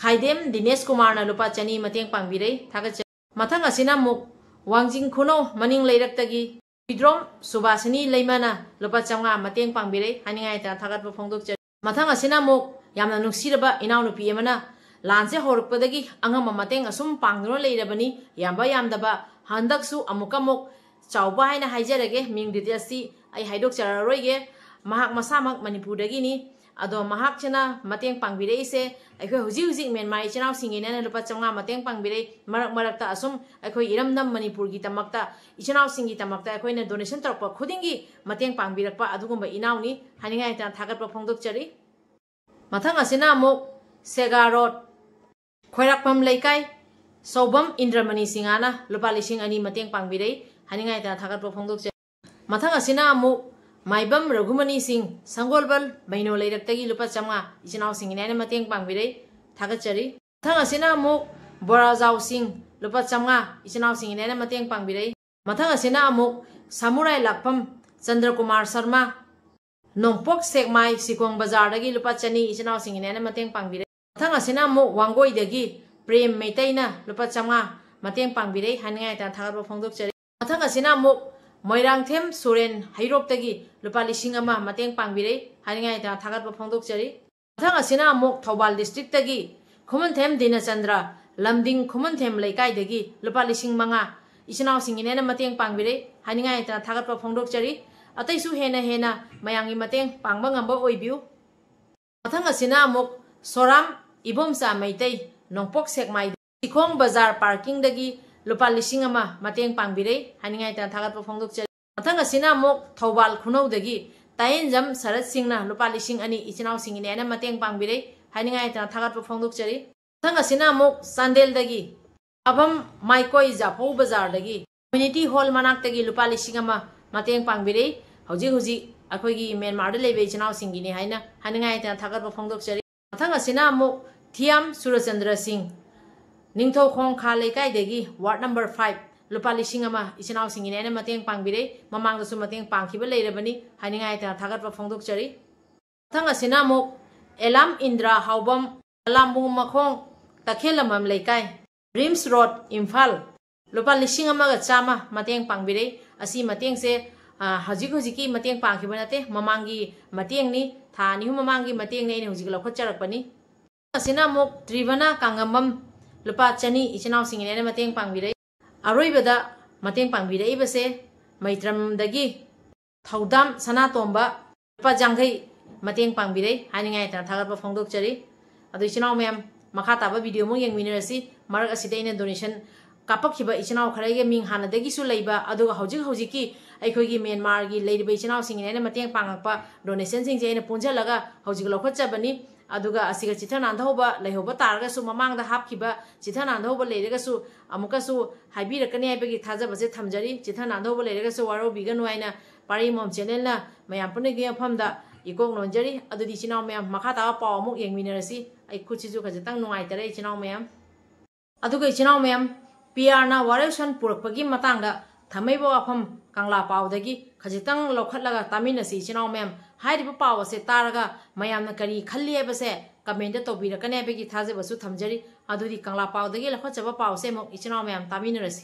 ꯈꯥꯏꯗꯦꯝ ꯗꯤꯅꯦꯁ ꯀꯨꯃꯥꯔꯅ ꯂꯨꯄꯥ ꯆꯅꯤ ꯃꯇꯦꯡ ꯄꯥꯡꯕꯤꯔꯛꯏ꯫ ꯊꯥꯒꯠꯆꯔꯤ꯫ ꯃꯊꯪ ꯑꯁꯤꯅ ꯑꯃꯨꯛ ꯋꯥꯡꯖꯤꯡ ꯈꯨꯅꯧ ꯃꯅꯤꯡ ꯂꯩꯔꯛꯇꯒꯤ ꯐꯤꯗ꯭ꯔꯣꯝ ꯁꯨꯕꯥꯁꯤꯅꯤ ꯂꯩꯃꯅ ꯂꯨꯄꯥ ꯆꯥꯝꯃꯉꯥ ꯃꯇꯦꯡ ꯄꯥꯡꯕꯤꯔꯛꯏ꯫ ꯍꯥꯏꯅꯤꯡꯉꯥꯏ ꯂꯩꯇꯅ ꯊꯥꯒꯠꯄ ꯐꯣꯡꯗꯣꯛꯆꯔꯤ꯫ ꯃꯊꯪ ꯑꯁꯤꯅ ꯑꯃꯨꯛ ꯌꯥꯝꯅ ꯅꯨꯡꯁꯤꯔꯕ ꯏꯅꯥꯎꯅꯨꯄꯤ ꯑꯃꯅ ꯂꯥꯟꯁꯦ ꯍꯧꯔꯛꯄꯗꯒꯤ ꯑꯉꯝꯕ ꯃꯇꯦꯡ ꯑꯁꯨꯝ ꯄꯥꯡꯗꯨꯅ ꯂꯩꯔꯕꯅꯤ, ꯌꯥꯝꯕ ꯌꯥꯝꯗꯕ꯫ ꯍꯟꯗꯛꯁꯨ ꯑꯃꯨꯛꯀ ꯑꯃꯨꯛ ꯆꯥꯎꯕ ꯍꯥꯏꯅ ꯍꯥꯏꯖꯔꯒꯦ, ꯃꯤꯡ details ꯇꯤ ꯑꯩ ꯍꯥꯏꯗꯣꯛꯆꯔꯔꯣꯏꯒꯦ꯫ ꯃꯍꯥꯛ ꯃꯁꯥꯃꯛ ꯃꯅꯤꯄꯨꯔꯗꯒꯤꯅꯤ꯫ ꯑꯗꯣ ꯃꯍꯥꯛꯁꯤꯅ ꯃꯇꯦꯡ ꯄꯥꯡꯕꯤꯔꯛꯏꯁꯦ ꯑꯩꯈꯣꯏ ꯍꯧꯖꯤꯛ ꯍꯧꯖꯤꯛ ꯃ꯭ꯌꯥꯟꯃꯥꯔ ꯏꯆꯤꯟ ꯏꯅꯥꯎꯁꯤꯡꯒꯤꯅꯦꯅ ꯂꯨꯄꯥ ꯆꯥꯝꯃꯉꯥ ꯃꯇꯦꯡ ꯄꯥꯡꯕꯤꯔꯛꯏ꯫ ꯃꯔꯛ ꯃꯔꯛꯇ ꯑꯁꯨꯝ ꯑꯩꯈꯣꯏ ꯏꯔꯝꯗꯝ ꯃꯅꯤꯄꯨꯔꯒꯤ ꯗꯃꯛꯇ, ꯏꯆꯤꯟ ꯏꯅꯥꯎꯁꯤꯡꯒꯤ ꯗꯃꯛꯇ ꯑꯩꯈꯣꯏꯅ donation ꯇꯧꯔꯛꯄ ꯈꯨꯗꯤꯡꯒꯤ ꯃꯇꯦꯡ ꯄꯥꯡꯕꯤꯔꯛꯄ ꯑꯗꯨꯒꯨꯝꯕ ꯏꯅꯥꯎꯅꯤ꯫ ꯍꯥꯏꯅꯤꯡꯉꯥꯏ ꯂꯩꯇꯅ ꯊꯥꯒꯠꯄ ꯐꯣꯡꯗꯣꯛꯆꯔꯤ꯫ ꯃꯊꯪ ꯑꯁꯤꯅ ꯑꯃꯨꯛ ꯁꯦꯒꯥ ꯔꯣꯗ, ꯈꯣꯏꯔꯥꯛꯄꯝ ꯂꯩꯀꯥꯏ, ꯁꯧꯕꯝ ꯏꯟꯗ꯭ꯔꯃꯅꯤ ꯁꯤꯡꯍꯅ ꯂꯨꯄꯥ ꯂꯤꯁꯤꯡ ꯑꯅꯤ ꯃꯇꯦꯡ ꯄꯥꯡꯕꯤꯔꯛꯏ꯫ ꯍꯥꯏꯅꯤꯡꯉꯥꯏ ꯂꯩꯇꯅ ꯊꯥꯒꯠꯄ ꯐꯣꯡꯗꯣꯛꯆꯔꯤ꯫ ꯃꯊꯪ ꯑꯁꯤꯅ ꯑꯃꯨꯛ ꯃꯥꯏꯕꯝ ꯔꯘꯨꯃꯅꯤ ꯁꯤꯡ, ꯁꯪꯒꯣꯜꯕꯜ ꯃꯩꯅꯣ ꯂꯩꯔꯛꯇꯒꯤ ꯂꯨꯄꯥ ꯆꯥꯝꯃꯉꯥ ꯏꯆꯤꯟ ꯏꯅꯥꯎꯁꯤꯡꯒꯤꯅꯦꯅ ꯃꯇꯦꯡ ꯄꯥꯡꯕꯤꯔꯛꯏ꯫ ꯊꯥꯒꯠꯆꯔꯤ꯫ ꯃꯊꯪ ꯑꯁꯤꯅ ꯑꯃꯨꯛ ꯕꯣꯔꯥꯖꯥꯎ ꯁꯤꯡ, ꯂꯨꯄꯥ ꯆꯥꯝꯃꯉꯥ ꯏꯆꯤꯟ ꯏꯅꯥꯎꯁꯤꯡꯒꯤꯅꯦꯅ ꯃꯇꯦꯡ ꯄꯥꯡꯕꯤꯔꯛꯏ꯫ ꯃꯊꯪ ꯑꯁꯤꯅ ꯑꯃꯨꯛ ꯁꯃꯨꯔꯥꯏ ꯂꯥꯛꯐꯝ ꯆꯟꯗ꯭ꯔꯀꯨꯃꯥꯔ ꯁꯔꯃ, ꯅꯣꯡꯄꯣꯛ ꯁꯦꯛꯃꯥꯏ ꯁꯤꯀꯣꯡ ꯕꯖꯥꯔꯗꯒꯤ ꯂꯨꯄꯥ ꯆꯅꯤ ꯏꯆꯤꯟ ꯏꯅꯥꯎꯁꯤꯡꯒꯤꯅꯦꯅ ꯃꯇꯦꯡ ꯄꯥꯡꯕꯤꯔꯛꯏ꯫ ꯃꯊꯪ ꯑꯁꯤꯅ ꯑꯃꯨꯛ ꯋꯥꯡꯒꯣꯏꯗꯒꯤ ꯄ꯭ꯔꯦꯝ ꯃꯩꯇꯩꯅ ꯂꯨꯄꯥ ꯆꯥꯝꯃꯉꯥ ꯃꯇꯦꯡ ꯄꯥꯡꯕꯤꯔꯛꯏ꯫ ꯍꯥꯏꯅꯤꯡꯉꯥꯏ ꯂꯩꯇꯅ ꯊꯥꯒꯠꯄ ꯐꯣꯡꯗꯣꯛꯆꯔꯤ꯫ ꯃꯊꯪ ꯑꯁꯤꯅ ꯑꯃꯨꯛ ꯃꯣꯏꯔꯥꯡꯊꯦꯝ ꯁꯨꯔꯦꯟ ꯍꯩꯔꯣꯛꯇꯒꯤ ꯂꯨꯄꯥ ꯂꯤꯁꯤꯡ ꯑꯃ ꯃꯇꯦꯡ ꯄꯥꯡꯕꯤꯔꯛꯏ꯫ ꯍꯥꯏꯅꯤꯡꯉꯥꯏ ꯂꯩꯇꯅ ꯊꯥꯒꯠꯄ ꯐꯣꯡꯗꯣꯛꯆꯔꯤ꯫ ꯃꯊꯪ ꯑꯁꯤꯅ ꯑꯃꯨꯛ ꯊꯧꯕꯥꯜ district ꯇꯒꯤ ꯈꯨꯃꯟꯊꯦꯝ ꯗꯤꯅꯆꯟꯗ꯭ꯔ, ꯂꯝꯗꯤꯡ ꯈꯨꯃꯟꯊꯦꯝ ꯂꯩꯀꯥꯏꯗꯒꯤ ꯂꯨꯄꯥ ꯂꯤꯁꯤꯡ ꯃꯉꯥ ꯏꯆꯤꯟ ꯏꯅꯥꯎꯁꯤꯡꯒꯤꯅꯦꯅ ꯃꯇꯦꯡ ꯄꯥꯡꯕꯤꯔꯛꯏ꯫ ꯍꯥꯏꯅꯤꯡꯉꯥꯏ ꯂꯩꯇꯅ ꯊꯥꯒꯠꯄ ꯐꯣꯡꯗꯣꯛꯆꯔꯤ꯫ ꯑꯇꯩꯁꯨ ꯍꯦꯟꯅ ꯍꯦꯟꯅ ꯃꯌꯥꯝꯒꯤ ꯃꯇꯦꯡ ꯄꯥꯡꯕ ꯉꯝꯕ ꯑꯣꯏꯕꯤꯌꯨ꯫ ꯃꯊꯪ ꯑꯁꯤꯅ ꯑꯃꯨꯛ ꯁꯣꯔꯥꯝ ꯏꯕꯣꯝꯆꯥ ꯃꯩꯇꯩ, ꯅꯣꯡꯄꯣꯛ ꯁꯦꯛꯃꯥꯏ ꯁꯤꯈꯣꯡ ꯕꯖꯥꯔ parking ꯗꯒꯤ ꯂꯨꯄꯥ ꯂꯤꯁꯤꯡ ꯑꯃ ꯃꯇꯦꯡ ꯄꯥꯡꯕꯤꯔꯛꯏ꯫ ꯍꯥꯏꯅꯤꯡꯉꯥꯏ ꯂꯩꯇꯅ ꯊꯥꯒꯠꯄ ꯐꯣꯡꯗꯣꯛꯆꯔꯤ꯫ ꯃꯊꯪ ꯑꯁꯤꯅ ꯑꯃꯨꯛ ꯊꯧꯕꯥꯜ ꯈꯨꯅꯧꯗꯒꯤ ꯇꯥꯍꯦꯟꯖꯝ ꯁꯔꯠ ꯁꯤꯡꯅ ꯂꯨꯄꯥ ꯂꯤꯁꯤꯡ ꯑꯅꯤ ꯏꯆꯤꯟ ꯏꯅꯥꯎꯁꯤꯡꯒꯤꯅꯦꯅ ꯃꯇꯦꯡ ꯄꯥꯡꯕꯤꯔꯛꯏ꯫ ꯍꯥꯏꯅꯤꯡꯉꯥꯏ ꯂꯩꯇꯅ ꯊꯥꯒꯠꯄ ꯐꯣꯡꯗꯣꯛꯆꯔꯤ꯫ ꯃꯊꯪ ꯑꯁꯤꯅ ꯑꯃꯨꯛ ꯆꯥꯟꯗꯦꯜꯗꯒꯤ ꯑꯕꯝ ꯃꯥꯏꯀꯣꯏ ꯖꯥꯐꯧ ꯕꯖꯥꯔꯗꯒꯤ community hall ꯃꯅꯥꯛꯇꯒꯤ ꯂꯨꯄꯥ ꯂꯤꯁꯤꯡ ꯑꯃ ꯃꯇꯦꯡ ꯄꯥꯡꯕꯤꯔꯛꯏ꯫ ꯍꯧꯖꯤꯛ ꯍꯧꯖꯤꯛ ꯑꯩꯈꯣꯏꯒꯤ ꯃ꯭ꯌꯥꯟꯃꯥꯔꯗ ꯂꯩꯕ ꯏꯆꯤꯟ ꯏꯅꯥꯎꯁꯤꯡꯒꯤꯅꯤ ꯍꯥꯏꯅ ꯍꯥꯏꯅꯤꯡꯉꯥꯏ ꯂꯩꯇꯅ ꯊꯥꯒꯠꯄ ꯐꯣꯡꯗꯣꯛꯆꯔꯤ꯫ ꯃꯊꯪ ꯑꯁꯤꯅ ꯑꯃꯨꯛ ꯊꯤꯌꯥꯝ ꯁꯨꯔꯆꯟꯗ꯭ꯔ ꯁꯤꯡ, ꯅꯤꯡꯊꯧꯈꯣꯡ ꯈꯥ ꯂꯩꯀꯥꯏꯗꯒꯤ ꯋꯥꯔꯗ ꯅꯝꯕꯔ ꯐꯥꯏꯚ, ꯂꯨꯄꯥ ꯂꯤꯁꯤꯡ ꯑꯃ ꯏꯆꯤꯟ ꯏꯅꯥꯎꯁꯤꯡꯒꯤꯅꯦꯅ ꯃꯇꯦꯡ ꯄꯥꯡꯕꯤꯔꯦ꯫ ꯃꯃꯥꯡꯗꯁꯨ ꯃꯇꯦꯡ ꯄꯥꯡꯈꯤꯕ ꯂꯩꯔꯕꯅꯤ, ꯍꯥꯏꯅꯤꯡꯉꯥꯏ ꯂꯩꯇꯅ ꯊꯥꯒꯠꯄ ꯐꯣꯡꯗꯣꯛꯆꯔꯤ꯫ ꯃꯊꯪ ꯑꯁꯤꯅ ꯑꯃꯨꯛ ꯑꯦꯂꯥꯝ ꯏꯟꯗ꯭ꯔꯥ ꯍꯥꯎꯕꯝ, ꯂꯥꯝꯕꯨꯡ ꯃꯈꯣꯡ, ꯇꯈꯦꯜꯂꯝꯕꯝ ꯂꯩꯀꯥꯏ, ꯔꯤꯝꯁ ꯔꯣꯗ, ꯏꯝꯐꯥꯜ, ꯂꯨꯄꯥ ꯂꯤꯁꯤꯡ ꯑꯃꯒ ꯆꯥꯝꯃ ꯃꯇꯦꯡ ꯄꯥꯡꯕꯤꯔꯦ꯫ ꯑꯁꯤ ꯃꯇꯦꯡꯁꯦ, ꯑ, ꯍꯧꯖꯤꯛ ꯍꯧꯖꯤꯛꯀꯤ ꯃꯇꯦꯡ ꯄꯥꯡꯈꯤꯕ ꯅꯠꯇꯦ, ꯃꯃꯥꯡꯒꯤ ꯃꯇꯦꯡꯅꯤ, ꯊꯥ ꯑꯅꯤ ꯑꯍꯨꯝ ꯃꯃꯥꯡꯒꯤ ꯃꯇꯦꯡꯅꯤ ꯑꯩꯅ ꯍꯧꯖꯤꯛ ꯂꯧꯈꯠꯆꯔꯛꯄꯅꯤ꯫ ꯑꯁꯤꯅ ꯑꯃꯨꯛ ꯇ꯭ꯔꯤꯚꯅ ꯀꯥꯡꯉꯝꯕꯝ, ꯂꯨꯄꯥ ꯆꯅꯤ ꯏꯆꯤꯟ ꯏꯅꯥꯎꯁꯤꯡꯒꯤꯅꯦꯅ ꯃꯇꯦꯡ ꯄꯥꯡꯕꯤꯔꯦ꯫ ꯑꯔꯣꯏꯕꯗ ꯃꯇꯦꯡ ꯄꯥꯡꯕꯤꯔꯛꯏꯕꯁꯦ ꯃꯩꯇ꯭ꯔꯝꯗꯒꯤ ꯊꯧꯗꯥꯝ ꯁꯅꯥꯇꯣꯝꯕ, ꯂꯨꯄꯥ ꯌꯥꯡꯈꯩ ꯃꯇꯦꯡ ꯄꯥꯡꯕꯤꯔꯦ, ꯍꯥꯏꯅꯤꯡꯉꯥꯏ ꯂꯩꯇꯅ ꯊꯥꯒꯠꯄ ꯐꯣꯡꯗꯣꯛꯆꯔꯤ꯫ ꯑꯗꯨ ꯏꯆꯤꯟ ꯏꯅꯥꯎ ꯃꯌꯥꯝ, ꯃꯈꯥ ꯇꯥꯕ ꯚꯤꯗꯤꯑꯣ ꯑꯃꯨꯛ ꯌꯦꯡꯃꯤꯟꯅꯔꯁꯤ꯫ ꯃꯔꯛ ꯑꯁꯤꯗ ꯑꯩꯅ ꯗꯣꯅꯦꯁꯟ ꯀꯥꯞꯄꯛꯈꯤꯕ ꯏꯆꯤꯟ ꯏꯅꯥꯎ ꯈꯔꯒꯤ ꯃꯤꯡ ꯍꯥꯟꯅꯗꯒꯤꯁꯨ ꯂꯩꯕ, ꯑꯗꯨꯒ ꯍꯧꯖꯤꯛ ꯍꯧꯖꯤꯛꯀꯤ ꯑꯩꯈꯣꯏꯒꯤ ꯃ꯭ꯌꯥꯟꯃꯥꯔꯒꯤ ꯂꯩꯔꯤꯕ ꯏꯆꯤꯟ ꯏꯅꯥꯎꯁꯤꯡꯒꯤꯅꯦꯅ ꯃꯇꯦꯡ ꯄꯥꯡꯉꯛꯄ ꯗꯣꯅꯦꯁꯟꯁꯤꯡꯁꯦ ꯑꯩꯅ ꯄꯨꯟꯁꯤꯜꯂꯒ ꯍꯧꯖꯤꯛ ꯂꯧꯈꯠꯆꯕꯅꯤ꯫ ꯑꯗꯨꯒ ꯑꯁꯤꯒ ꯆꯤꯊ ꯅꯥꯟꯊꯍꯧꯕ ꯂꯩꯍꯧꯕ ꯇꯥꯔꯒꯁꯨ, ꯃꯃꯥꯡꯗ ꯍꯥꯞꯈꯤꯕ ꯆꯤꯊ ꯅꯥꯟꯊꯍꯧꯕ ꯂꯩꯔꯒꯁꯨ ꯑꯃꯨꯛꯀꯁꯨ ꯍꯥꯏꯕꯤꯔꯛꯀꯅꯤ ꯍꯥꯏꯕꯒꯤ ꯊꯥꯖꯕꯁꯦ ꯊꯝꯖꯔꯤ꯫ ꯆꯤꯊ ꯅꯥꯟꯊꯍꯧꯕ ꯂꯩꯔꯒꯁꯨ ꯋꯥꯔꯧꯕꯤꯒꯅꯨ ꯍꯥꯏꯅ ꯄꯥꯔꯤꯃꯣꯝ ꯆꯦꯅꯦꯜꯅ ꯃꯌꯥꯝ ꯄꯨꯝꯅꯃꯛꯀꯤ ꯃꯐꯝꯗ ꯏꯀꯣꯛ ꯅꯣꯟꯖꯔꯤ꯫ ꯑꯗꯨꯗꯤ ꯏꯆꯤꯟ ꯏꯅꯥꯎ ꯃꯌꯥꯝ, ꯃꯈꯥ ꯇꯥꯕ ꯄꯥꯎ ꯑꯃꯨꯛ ꯌꯦꯡꯃꯤꯟꯅꯔꯁꯤ꯫ ꯑꯩ ꯈꯨꯠꯁꯤꯁꯨ ꯈꯖꯤꯛꯇꯪ ꯅꯨꯡꯉꯥꯏꯇꯔꯦ ꯏꯆꯤꯟ ꯏꯅꯥꯎ ꯃꯌꯥꯝ꯫ ꯑꯗꯨꯒ ꯏꯆꯤꯟ ꯏꯅꯥꯎ ꯃꯌꯥꯝ, ꯄꯤ ꯑꯥꯔꯅ ꯋꯥꯔꯦꯞꯁꯟ ꯄꯨꯔꯛꯄꯒꯤ ꯃꯇꯥꯡꯗ ꯊꯝꯃꯛꯏꯕ ꯋꯥꯐꯝ ꯀꯪꯂꯥ ꯄꯥꯎꯗꯒꯤ ꯈꯖꯤꯛꯇꯪ ꯂꯧꯈꯠꯂꯒ ꯇꯥꯃꯤꯟꯅꯁꯤ ꯏꯆꯤꯟ ꯏꯅꯥꯎ ꯃꯌꯥꯝ꯫ ꯍꯥꯏꯔꯤꯕ ꯄꯥꯎ ꯑꯁꯦ ꯇꯥꯔꯒ ꯃꯌꯥꯝꯅ ꯀꯔꯤ ꯈꯜꯂꯤ ꯍꯥꯏꯕꯁꯦ ꯀꯃꯦꯟꯗ ꯇꯧꯕꯤꯔꯛꯀꯅꯤ ꯍꯥꯏꯕꯒꯤ ꯊꯥꯖꯕꯁꯨ ꯊꯝꯖꯔꯤ꯫ ꯑꯗꯨꯗꯤ ꯀꯪꯂꯥ ꯄꯥꯎꯗꯒꯤ ꯂꯧꯈꯠꯆꯕ ꯄꯥꯎꯁꯦ ꯑꯃꯨꯛ ꯏꯆꯤꯟ ꯏꯅꯥꯎ ꯃꯌꯥꯝ ꯇꯥꯃꯤꯟꯅꯔꯁꯤ꯫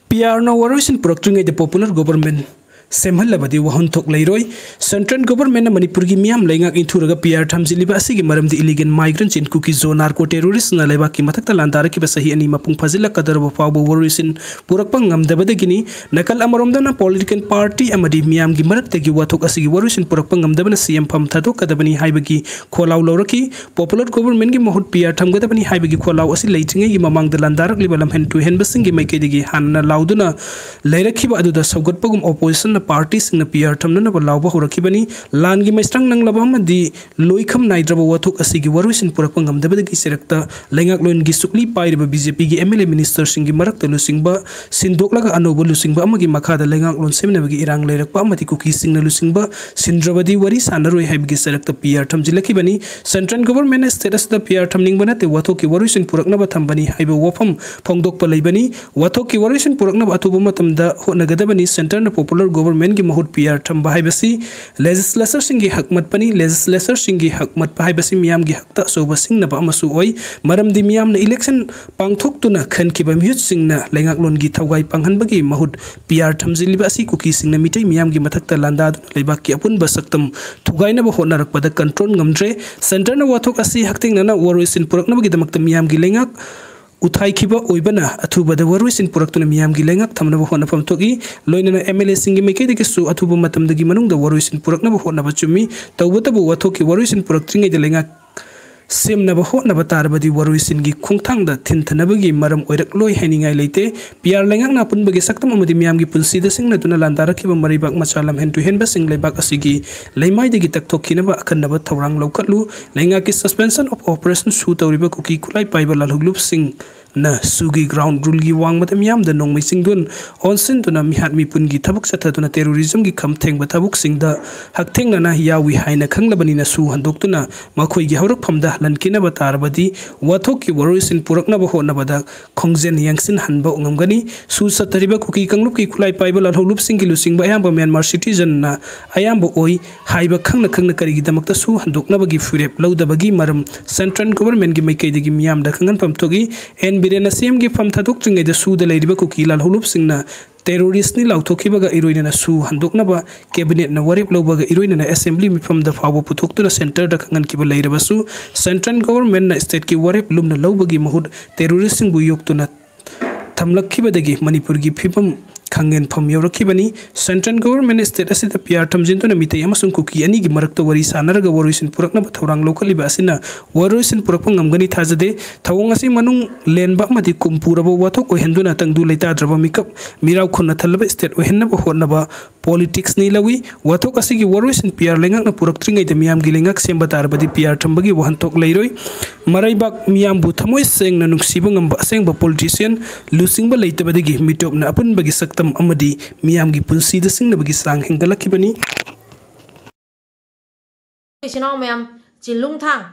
ꯄꯤ ꯑꯥꯔꯅ ꯋꯥꯔꯣꯏꯁꯤꯟ ꯄꯨꯔꯛꯇ꯭ꯔꯤꯉꯩꯗ ꯄꯣꯄꯨꯂꯔ ꯒꯣꯕꯔꯃꯦꯟ ꯁꯦꯝꯍꯜꯂꯕꯗꯤ ꯋꯥꯍꯟꯊꯣꯛ ꯂꯩꯔꯣꯏ꯫ ꯁꯦꯟꯇ꯭ꯔꯦꯜ ꯒꯣꯕꯔꯃꯦꯟꯅ ꯃꯅꯤꯄꯨꯔꯒꯤ ꯃꯤꯌꯥꯝ ꯂꯩꯉꯥꯛ ꯏꯟꯊꯨꯔꯒ ꯄꯤ ꯑꯥꯔ ꯊꯝꯖꯤꯜꯂꯤꯕ ꯑꯁꯤꯒꯤ ꯃꯔꯝꯗꯤ ꯏꯂꯤꯒꯦꯟ ꯃꯥꯏꯒ꯭ꯔꯦꯟꯠꯁ ꯏꯟ ꯀꯨꯀꯤ ꯖꯣ ꯅꯥꯔꯀꯣ ꯇꯦꯔꯣꯔꯤꯁꯅ ꯂꯩꯕꯥꯛꯀꯤ ꯃꯊꯛꯇ ꯂꯥꯟꯗꯥꯔꯛꯈꯤꯕ ꯆꯍꯤ ꯑꯅꯤ ꯃꯄꯨꯡ ꯐꯥꯖꯤꯜꯂꯛꯀꯗꯧꯔꯕ ꯐꯥꯎꯕ ꯋꯥꯔꯣꯏꯁꯤꯟ ꯄꯨꯔꯛꯄ ꯉꯝꯗꯕꯗꯒꯤꯅꯤ꯫ ꯅꯥꯀꯜ ꯑꯃꯔꯣꯝꯗꯅ ꯄꯣꯂꯤꯇꯤꯀꯦꯜ ꯄꯥꯔꯇꯤ ꯑꯃꯗꯤ ꯃꯤꯌꯥꯝꯒꯤ ꯃꯔꯛꯇꯒꯤ ꯋꯥꯊꯣꯛ ꯑꯁꯤꯒꯤ ꯋꯥꯔꯣꯏꯁꯤꯟ ꯄꯨꯔꯛꯄ ꯉꯝꯗꯕꯅ ꯁꯤ ꯑꯦꯝ ꯐꯝ ꯊꯥꯗꯣꯛꯀꯗꯕꯅꯤ ꯍꯥꯏꯕꯒꯤ ꯈꯣꯜꯂꯥꯎ ꯂꯧꯔꯛꯈꯤ꯫ ꯄꯣꯄꯨꯂꯔ ꯒꯣꯕꯔꯃꯦꯟꯒꯤ ꯃꯍꯨꯠ ꯄꯤ ꯑꯥꯔ ꯊꯝꯒꯗꯕꯅꯤ ꯍꯥꯏꯕꯒꯤ ꯈꯣꯜꯂꯥꯎ ꯑꯁꯤ ꯂꯩꯇ꯭ꯔꯤꯉꯩꯒꯤ ꯃꯃꯥꯡꯗ ꯂꯥꯟꯗꯥꯔꯛꯂꯤꯕ ꯂꯝꯍꯦꯟ-ꯇꯨꯍꯦꯟꯕꯁꯤꯡꯒꯤ ꯃꯥꯏꯀꯩꯗꯒꯤ ꯍꯥꯟꯅꯅ ꯂꯥꯎꯗꯨꯅ ꯂꯩꯔꯛꯈꯤꯕ ꯑꯗꯨꯗ ꯁꯧꯒꯠꯄꯒꯨꯝ ꯑꯣꯄꯣꯖꯤꯁꯟꯅ ꯄꯥꯔꯇꯤꯁꯤꯡꯅ ꯄꯤ ꯑꯥꯔ ꯊꯝꯅꯅꯕ ꯂꯥꯎꯕ ꯍꯧꯔꯛꯈꯤꯕꯅꯤ꯫ ꯂꯥꯟꯒꯤ ꯃꯩꯁ꯭ꯔꯪ ꯅꯪꯂꯕ ꯑꯃꯗꯤ ꯂꯣꯏꯈꯝ ꯅꯥꯏꯗ꯭ꯔꯕ ꯋꯥꯊꯣꯛ ꯑꯁꯤꯒꯤ ꯋꯥꯔꯣꯏꯁꯤꯟ ꯄꯨꯔꯛꯄ ꯉꯝꯗꯕꯗꯒꯤ ꯆꯩꯔꯛꯇ ꯂꯩꯉꯥꯛꯂꯣꯟꯒꯤ ꯁꯨꯛꯂꯤ ꯄꯥꯏꯔꯤꯕ ꯕꯤ ꯖꯦ ꯄꯤꯒꯤ ꯑꯦꯝ ꯑꯦꯜ ꯑꯦ ꯃꯤꯅꯤꯁꯇꯔꯁꯤꯡꯒꯤ ꯃꯔꯛꯇ ꯂꯨꯆꯤꯡꯕ ꯁꯤꯟꯗꯣꯛꯂꯒ ꯑꯅꯧꯕ ꯂꯨꯆꯤꯡꯕ ꯑꯃꯒꯤ ꯃꯈꯥꯗ ꯂꯩꯉꯥꯛꯂꯣꯟ ꯁꯦꯝꯅꯕꯒꯤ ꯏꯔꯥꯡ ꯂꯩꯔꯛꯄ ꯑꯃꯗꯤ ꯀꯨꯀꯤꯁꯤꯡꯅ ꯂꯨꯆꯤꯡꯕ ꯁꯤꯟꯗ꯭ꯔꯕꯗꯤ ꯋꯥꯔꯤ ꯁꯥꯟꯅꯔꯣꯏ ꯍꯥꯏꯕꯒꯤ ꯆꯩꯔꯛꯇ ꯄꯤ ꯑꯥꯔ ꯊꯝꯖꯤꯜꯂꯛꯈꯤꯕꯅꯤ꯫ ꯁꯦꯟꯇ꯭ꯔꯦꯜ ꯒꯣꯚꯔꯟꯃꯦꯟꯠꯅ ꯁ꯭ꯇꯦꯠ ꯑꯁꯤꯗ ꯄꯤ ꯑꯥꯔ ꯊꯝꯅꯤꯡꯕ ꯅꯠꯇꯦ, ꯋꯥꯊꯣꯛꯀꯤ ꯋꯥꯔꯣꯏꯁꯤꯟ ꯄꯨꯔꯛꯅꯕ ꯊꯝꯕꯅꯤ ꯍꯥꯏꯕ ꯋꯥꯐꯝ ꯐꯣꯡꯗꯣꯛꯄ ꯂꯩꯕꯅꯤ꯫ ꯋꯥꯊꯣꯛꯀꯤ ꯋꯥꯔꯣꯏꯁꯤꯟ ꯄꯨꯔꯛꯅꯕ ꯑꯊꯨꯕ ꯃꯇꯝꯗ ꯍꯣꯠꯅꯒꯗꯕꯅꯤ꯫ ꯁꯦꯟꯇꯔꯅ ꯄꯣꯄꯨꯂꯔ ꯒꯣꯚꯔꯟꯃꯦꯟꯠꯀꯤ ꯃꯍꯨꯠ ꯄꯤ ꯑꯥꯔ ꯊꯝꯕ ꯍꯥꯏꯕꯁꯤ ꯂꯦꯖꯤꯁꯂꯦꯆꯔꯁꯤꯡꯒꯤ ꯍꯛ ꯃꯠꯄꯅꯤ꯫ ꯂꯦꯖꯤꯁꯂꯦꯆꯔꯁꯤꯡꯒꯤ ꯍꯛ ꯃꯠꯄ ꯍꯥꯏꯕꯁꯤ ꯃꯤꯌꯥꯝꯒꯤ ꯍꯛꯇ ꯑꯆꯧꯕ ꯁꯤꯡꯅꯕ ꯑꯃꯁꯨ ꯑꯣꯏ, ꯃꯔꯝꯗꯤ ꯃꯤꯌꯥꯝꯅ ꯏꯂꯦꯛꯁꯟ ꯄꯥꯡꯊꯣꯛꯇꯨꯅ ꯈꯟꯈꯤꯕ ꯃꯤꯍꯨꯠꯁꯤꯡꯅ ꯂꯩꯉꯥꯛꯂꯣꯟꯒꯤ ꯊꯧꯒꯥꯏ ꯄꯥꯡꯍꯟꯕꯒꯤ ꯃꯍꯨꯠ ꯄꯤ ꯑꯥꯔ ꯊꯝꯖꯤꯜꯂꯤꯕ ꯑꯁꯤ ꯀꯨꯀꯤꯁꯤꯡꯅ ꯃꯤꯇꯩ ꯃꯤꯌꯥꯝꯒꯤ ꯃꯊꯛꯇ ꯂꯥꯟꯗꯥꯗꯨꯅ ꯂꯩꯕꯥꯛꯀꯤ ꯑꯄꯨꯟꯕ ꯁꯛꯇꯝ ꯊꯨꯒꯥꯏꯅꯕ ꯍꯣꯠꯅꯔꯛꯄꯗ ꯀꯟꯇ꯭ꯔꯣꯜ ꯉꯝꯗ꯭ꯔꯦ꯫ ꯁꯦꯟꯇꯔꯅ ꯋꯥꯊꯣꯛ ꯑꯁꯤ ꯍꯛꯊꯦꯡꯅꯅ ꯋꯥꯔꯣꯏꯁꯤꯟ ꯄꯨꯔꯛꯅꯕꯒꯤꯗꯃꯛꯇ ꯃꯤꯌꯥꯝꯒꯤ ꯂꯩꯉꯥꯛ ꯎꯊꯥꯏꯈꯤꯕ ꯑꯣꯏꯕꯅ ꯑꯊꯨꯕꯗ ꯋꯥꯔꯣꯏꯁꯤꯟ ꯄꯨꯔꯛꯇꯨꯅ ꯃꯤꯌꯥꯝꯒꯤ ꯂꯩꯉꯥꯛ ꯊꯝꯅꯕ ꯍꯣꯠꯅꯐꯝ ꯊꯣꯛꯏ꯫ ꯂꯣꯏꯅꯅ ꯑꯦꯝ ꯑꯦꯜ ꯑꯦꯁꯤꯡꯒꯤ ꯃꯥꯏꯀꯩꯗꯒꯤꯁꯨ ꯑꯊꯨꯕ ꯃꯇꯝꯗꯒꯤ ꯃꯅꯨꯡꯗ ꯋꯥꯔꯣꯏꯁꯤꯟ ꯄꯨꯔꯛꯅꯕ ꯍꯣꯠꯅꯕ ꯆꯨꯝꯃꯤ꯫ ꯇꯧꯕꯇꯕꯨ ꯋꯥꯊꯣꯛꯀꯤ ꯋꯥꯔꯣꯏꯁꯤꯟ ꯄꯨꯔꯛꯇ꯭ꯔꯤꯉꯩꯗ ꯂꯩꯉꯥꯛ ꯁꯦꯝꯅꯕ ꯍꯣꯠꯅꯕ ꯇꯥꯔꯕꯗꯤ ꯋꯥꯔꯣꯏꯁꯤꯟꯒꯤ ꯈꯣꯡꯊꯥꯡꯗ ꯊꯤꯟꯊꯅꯕꯒꯤ ꯃꯔꯝ ꯑꯣꯏꯔꯛꯂꯣꯏ ꯍꯥꯏꯅꯤꯡꯉꯥꯏ ꯂꯩꯇꯦ꯫ ꯄꯤ ꯑꯥꯔ ꯂꯩꯉꯥꯛꯅ ꯑꯄꯨꯟꯕꯒꯤ ꯁꯛꯇꯝ ꯑꯃꯗꯤ ꯃꯤꯌꯥꯝꯒꯤ ꯄꯨꯟꯁꯤꯗ ꯁꯤꯡꯅꯗꯨꯅ ꯂꯥꯟꯗꯥꯔꯛꯈꯤꯕ ꯃꯔꯩꯕꯥꯛ ꯃꯆꯥ ꯂꯝꯍꯦꯟ ꯇꯨꯍꯦꯟꯕꯁꯤꯡ ꯂꯩꯕꯥꯛ ꯑꯁꯤꯒꯤ ꯂꯩꯃꯥꯏꯗꯒꯤ ꯇꯛꯊꯣꯛꯈꯤꯅꯕ ꯑꯈꯟꯅꯕ ꯊꯧꯔꯥꯡ ꯂꯧꯈꯠꯂꯨ꯫ ꯂꯩꯉꯥꯛꯀꯤ suspension of operation ꯁꯨ ꯇꯧꯔꯤꯕ ꯀꯨꯀꯤ ꯈꯨꯠꯂꯥꯏ ꯄꯥꯏꯕ ꯂꯥꯜꯍꯧꯂꯨꯞꯁꯤꯡꯅ ꯁꯨꯒꯤ ground ruleꯒꯤ ꯋꯥꯡꯃꯗ ꯃꯤꯌꯥꯝꯗ ꯅꯣꯡꯃꯩ ꯆꯤꯡꯗꯣꯟ ꯑꯣꯟꯁꯤꯟꯗꯨꯅ ꯃꯤꯍꯥꯠ ꯃꯤꯄꯨꯟꯒꯤ ꯊꯕꯛ ꯆꯠꯊꯗꯨꯅ terrorismꯒꯤ ꯈꯝ ꯊꯦꯡꯕ ꯊꯕꯛꯁꯤꯡꯗ ꯍꯛꯊꯦꯡꯅꯅ ꯌꯥꯎꯏ ꯍꯥꯏꯅ ꯈꯪꯂꯕꯅꯤꯅ ꯁꯨ ꯍꯟꯗꯣꯛꯇꯨꯅ ꯃꯈꯣꯏꯒꯤ ꯍꯧꯔꯛꯐꯝꯗ ꯍꯜꯍꯟꯈꯤꯅꯕ ꯇꯥꯔꯕꯗꯤ ꯋꯥꯊꯣꯛꯀꯤ ꯋꯥꯔꯣꯏꯁꯤꯟ ꯄꯨꯔꯛꯅꯕ ꯍꯣꯠꯅꯕꯗ ꯈꯣꯡꯖꯦꯜ ꯌꯥꯡꯁꯤꯟꯍꯟꯕ ꯉꯝꯒꯅꯤ꯫ ꯁꯨ ꯆꯠꯊꯔꯤꯕ ꯀꯨꯀꯤ ꯀꯥꯡꯂꯨꯞꯀꯤ ꯈꯨꯠꯂꯥꯏ ꯄꯥꯏꯕ ꯂꯥꯜꯍꯧꯂꯨꯞꯁꯤꯡꯒꯤ ꯂꯨꯆꯤꯡꯕ ꯑꯌꯥꯝꯕ ꯃ꯭ꯌꯥꯟꯃꯥꯔ citizenꯅ ꯑꯌꯥꯝꯕ ꯑꯣꯏ ꯍꯥꯏꯕ ꯈꯪꯅ ꯈꯪꯅ ꯀꯔꯤꯒꯤꯗꯃꯛꯇ ꯁꯨ ꯍꯟꯗꯣꯛꯅꯕꯒꯤ ꯐꯤꯔꯦꯞ ꯂꯧꯗꯕꯒꯤ ꯃꯔꯝ central governmentꯀꯤ ꯃꯥꯏꯀꯩꯗꯒꯤ ꯃꯤꯌꯥꯝꯗ ꯈꯪꯍꯟꯐꯝ ꯊꯣꯛꯏ꯫ ꯑꯦꯟ ꯕꯤꯔꯦꯟ ꯑꯁꯤꯑꯦꯝꯒꯤ ꯐꯝ ꯊꯥꯗꯣꯛꯇ꯭ꯔꯤꯉꯩꯗ ꯁꯨꯗ ꯂꯩꯔꯤꯕ ꯀꯨꯀꯤ ꯂꯥꯜꯍꯧꯂꯨꯞꯁꯤꯡꯅ terroristꯅꯤ ꯂꯥꯎꯊꯣꯛꯈꯤꯕꯒ ꯏꯔꯣꯏꯅꯅ ꯁꯨ ꯍꯟꯗꯣꯛꯅꯕ cabinetꯅ ꯋꯥꯔꯦꯞ ꯂꯧꯕꯒ ꯏꯔꯣꯏꯅꯅ assembly ꯃꯤꯐꯝꯗ ꯐꯥꯎꯕ ꯄꯨꯊꯣꯛꯇꯨꯅ centreꯗ ꯈꯪꯍꯟꯈꯤꯕ ꯂꯩꯔꯕꯁꯨ central governmentꯅ stateꯀꯤ ꯋꯥꯔꯦꯞ ꯂꯨꯝꯅ ꯂꯧꯕꯒꯤ ꯃꯍꯨꯠ terroristꯁꯤꯡꯕꯨ ꯌꯣꯛꯇꯨꯅ ꯊꯝꯂꯛꯈꯤꯕꯗꯒꯤ ꯃꯅꯤꯄꯨꯔꯒꯤ ꯐꯤꯕꯝ ꯈꯪꯍꯦꯟꯐꯝ ꯌꯧꯔꯛꯈꯤꯕꯅꯤ꯫ Central Government state ꯑꯁꯤꯗ PR ꯊꯝꯖꯤꯟꯗꯨꯅ ꯃꯤꯇꯩ ꯑꯃꯁꯨꯡ ꯀꯨꯀꯤ ꯑꯅꯤꯒꯤ ꯃꯔꯛꯇ ꯋꯥꯔꯤ ꯁꯥꯟꯅꯔꯒ ꯋꯥꯔꯣꯏꯁꯤꯟ ꯄꯨꯔꯛꯅꯕ ꯊꯧꯔꯥꯡ ꯂꯧꯈꯠꯂꯤꯕ ꯑꯁꯤꯅ ꯋꯥꯔꯣꯏꯁꯤꯟ ꯄꯨꯔꯛꯄ ꯉꯝꯒꯅꯤ ꯊꯥꯖꯗꯦ꯫ ꯊꯧꯑꯣꯡ ꯑꯁꯤ ꯃꯅꯨꯡ ꯂꯦꯟꯕ ꯑꯃꯗꯤ ꯀꯨꯝ ꯄꯨꯔꯕ ꯋꯥꯊꯣꯛ ꯑꯣꯏꯍꯟꯗꯨꯅ ꯇꯪꯗꯨ ꯂꯩꯇꯥꯗ꯭ꯔꯕ ꯃꯤꯀꯞ ꯃꯤꯔꯥꯎ ꯈꯨꯟꯅ ꯊꯜꯂꯕ state ꯑꯣꯏꯍꯟꯅꯕ ꯍꯣꯠꯅꯕ politics ꯅꯤ ꯂꯧꯏ꯫ ꯋꯥꯊꯣꯛ ꯑꯁꯤꯒꯤ ꯋꯥꯔꯣꯏꯁꯤꯟ PR ꯂꯩꯉꯥꯛꯅ ꯄꯨꯔꯛꯇ꯭ꯔꯤꯉꯩꯗ ꯃꯤꯌꯥꯝꯒꯤ ꯂꯩꯉꯥꯛ ꯁꯦꯝꯕ ꯇꯥꯔꯕꯗꯤ PR ꯊꯝꯕꯒꯤ ꯋꯥꯍꯟꯊꯣꯛ ꯂꯩꯔꯣꯏ꯫ ꯃꯔꯩꯕꯥꯛ ꯃꯤꯌꯥꯝꯕꯨ ꯊꯃꯣꯏ ꯁꯦꯡꯅ ꯅꯨꯡꯁꯤꯕ ꯉꯝꯕ ꯑꯁꯦꯡꯕ politician ꯂꯨꯆꯤꯡꯕ ꯂꯩꯇꯕꯗꯒꯤ ꯃꯤꯇꯣꯞꯅ ꯑꯄꯨꯟꯕꯒꯤ ꯁꯛꯇꯝ ꯑꯃꯗꯤ ꯃꯤꯌꯥꯝꯒꯤ ꯄꯨꯟꯁꯤꯗ ꯁꯤꯡꯅꯕꯒꯤ ꯆꯥꯡ ꯍꯦꯟꯒꯠꯂꯛꯈꯤꯕꯅꯤ꯫ ꯏꯆꯤꯟ ꯏꯅꯥꯎ ꯃꯌꯥꯝ, ꯆꯤꯟꯂꯨꯡꯊꯥꯡ,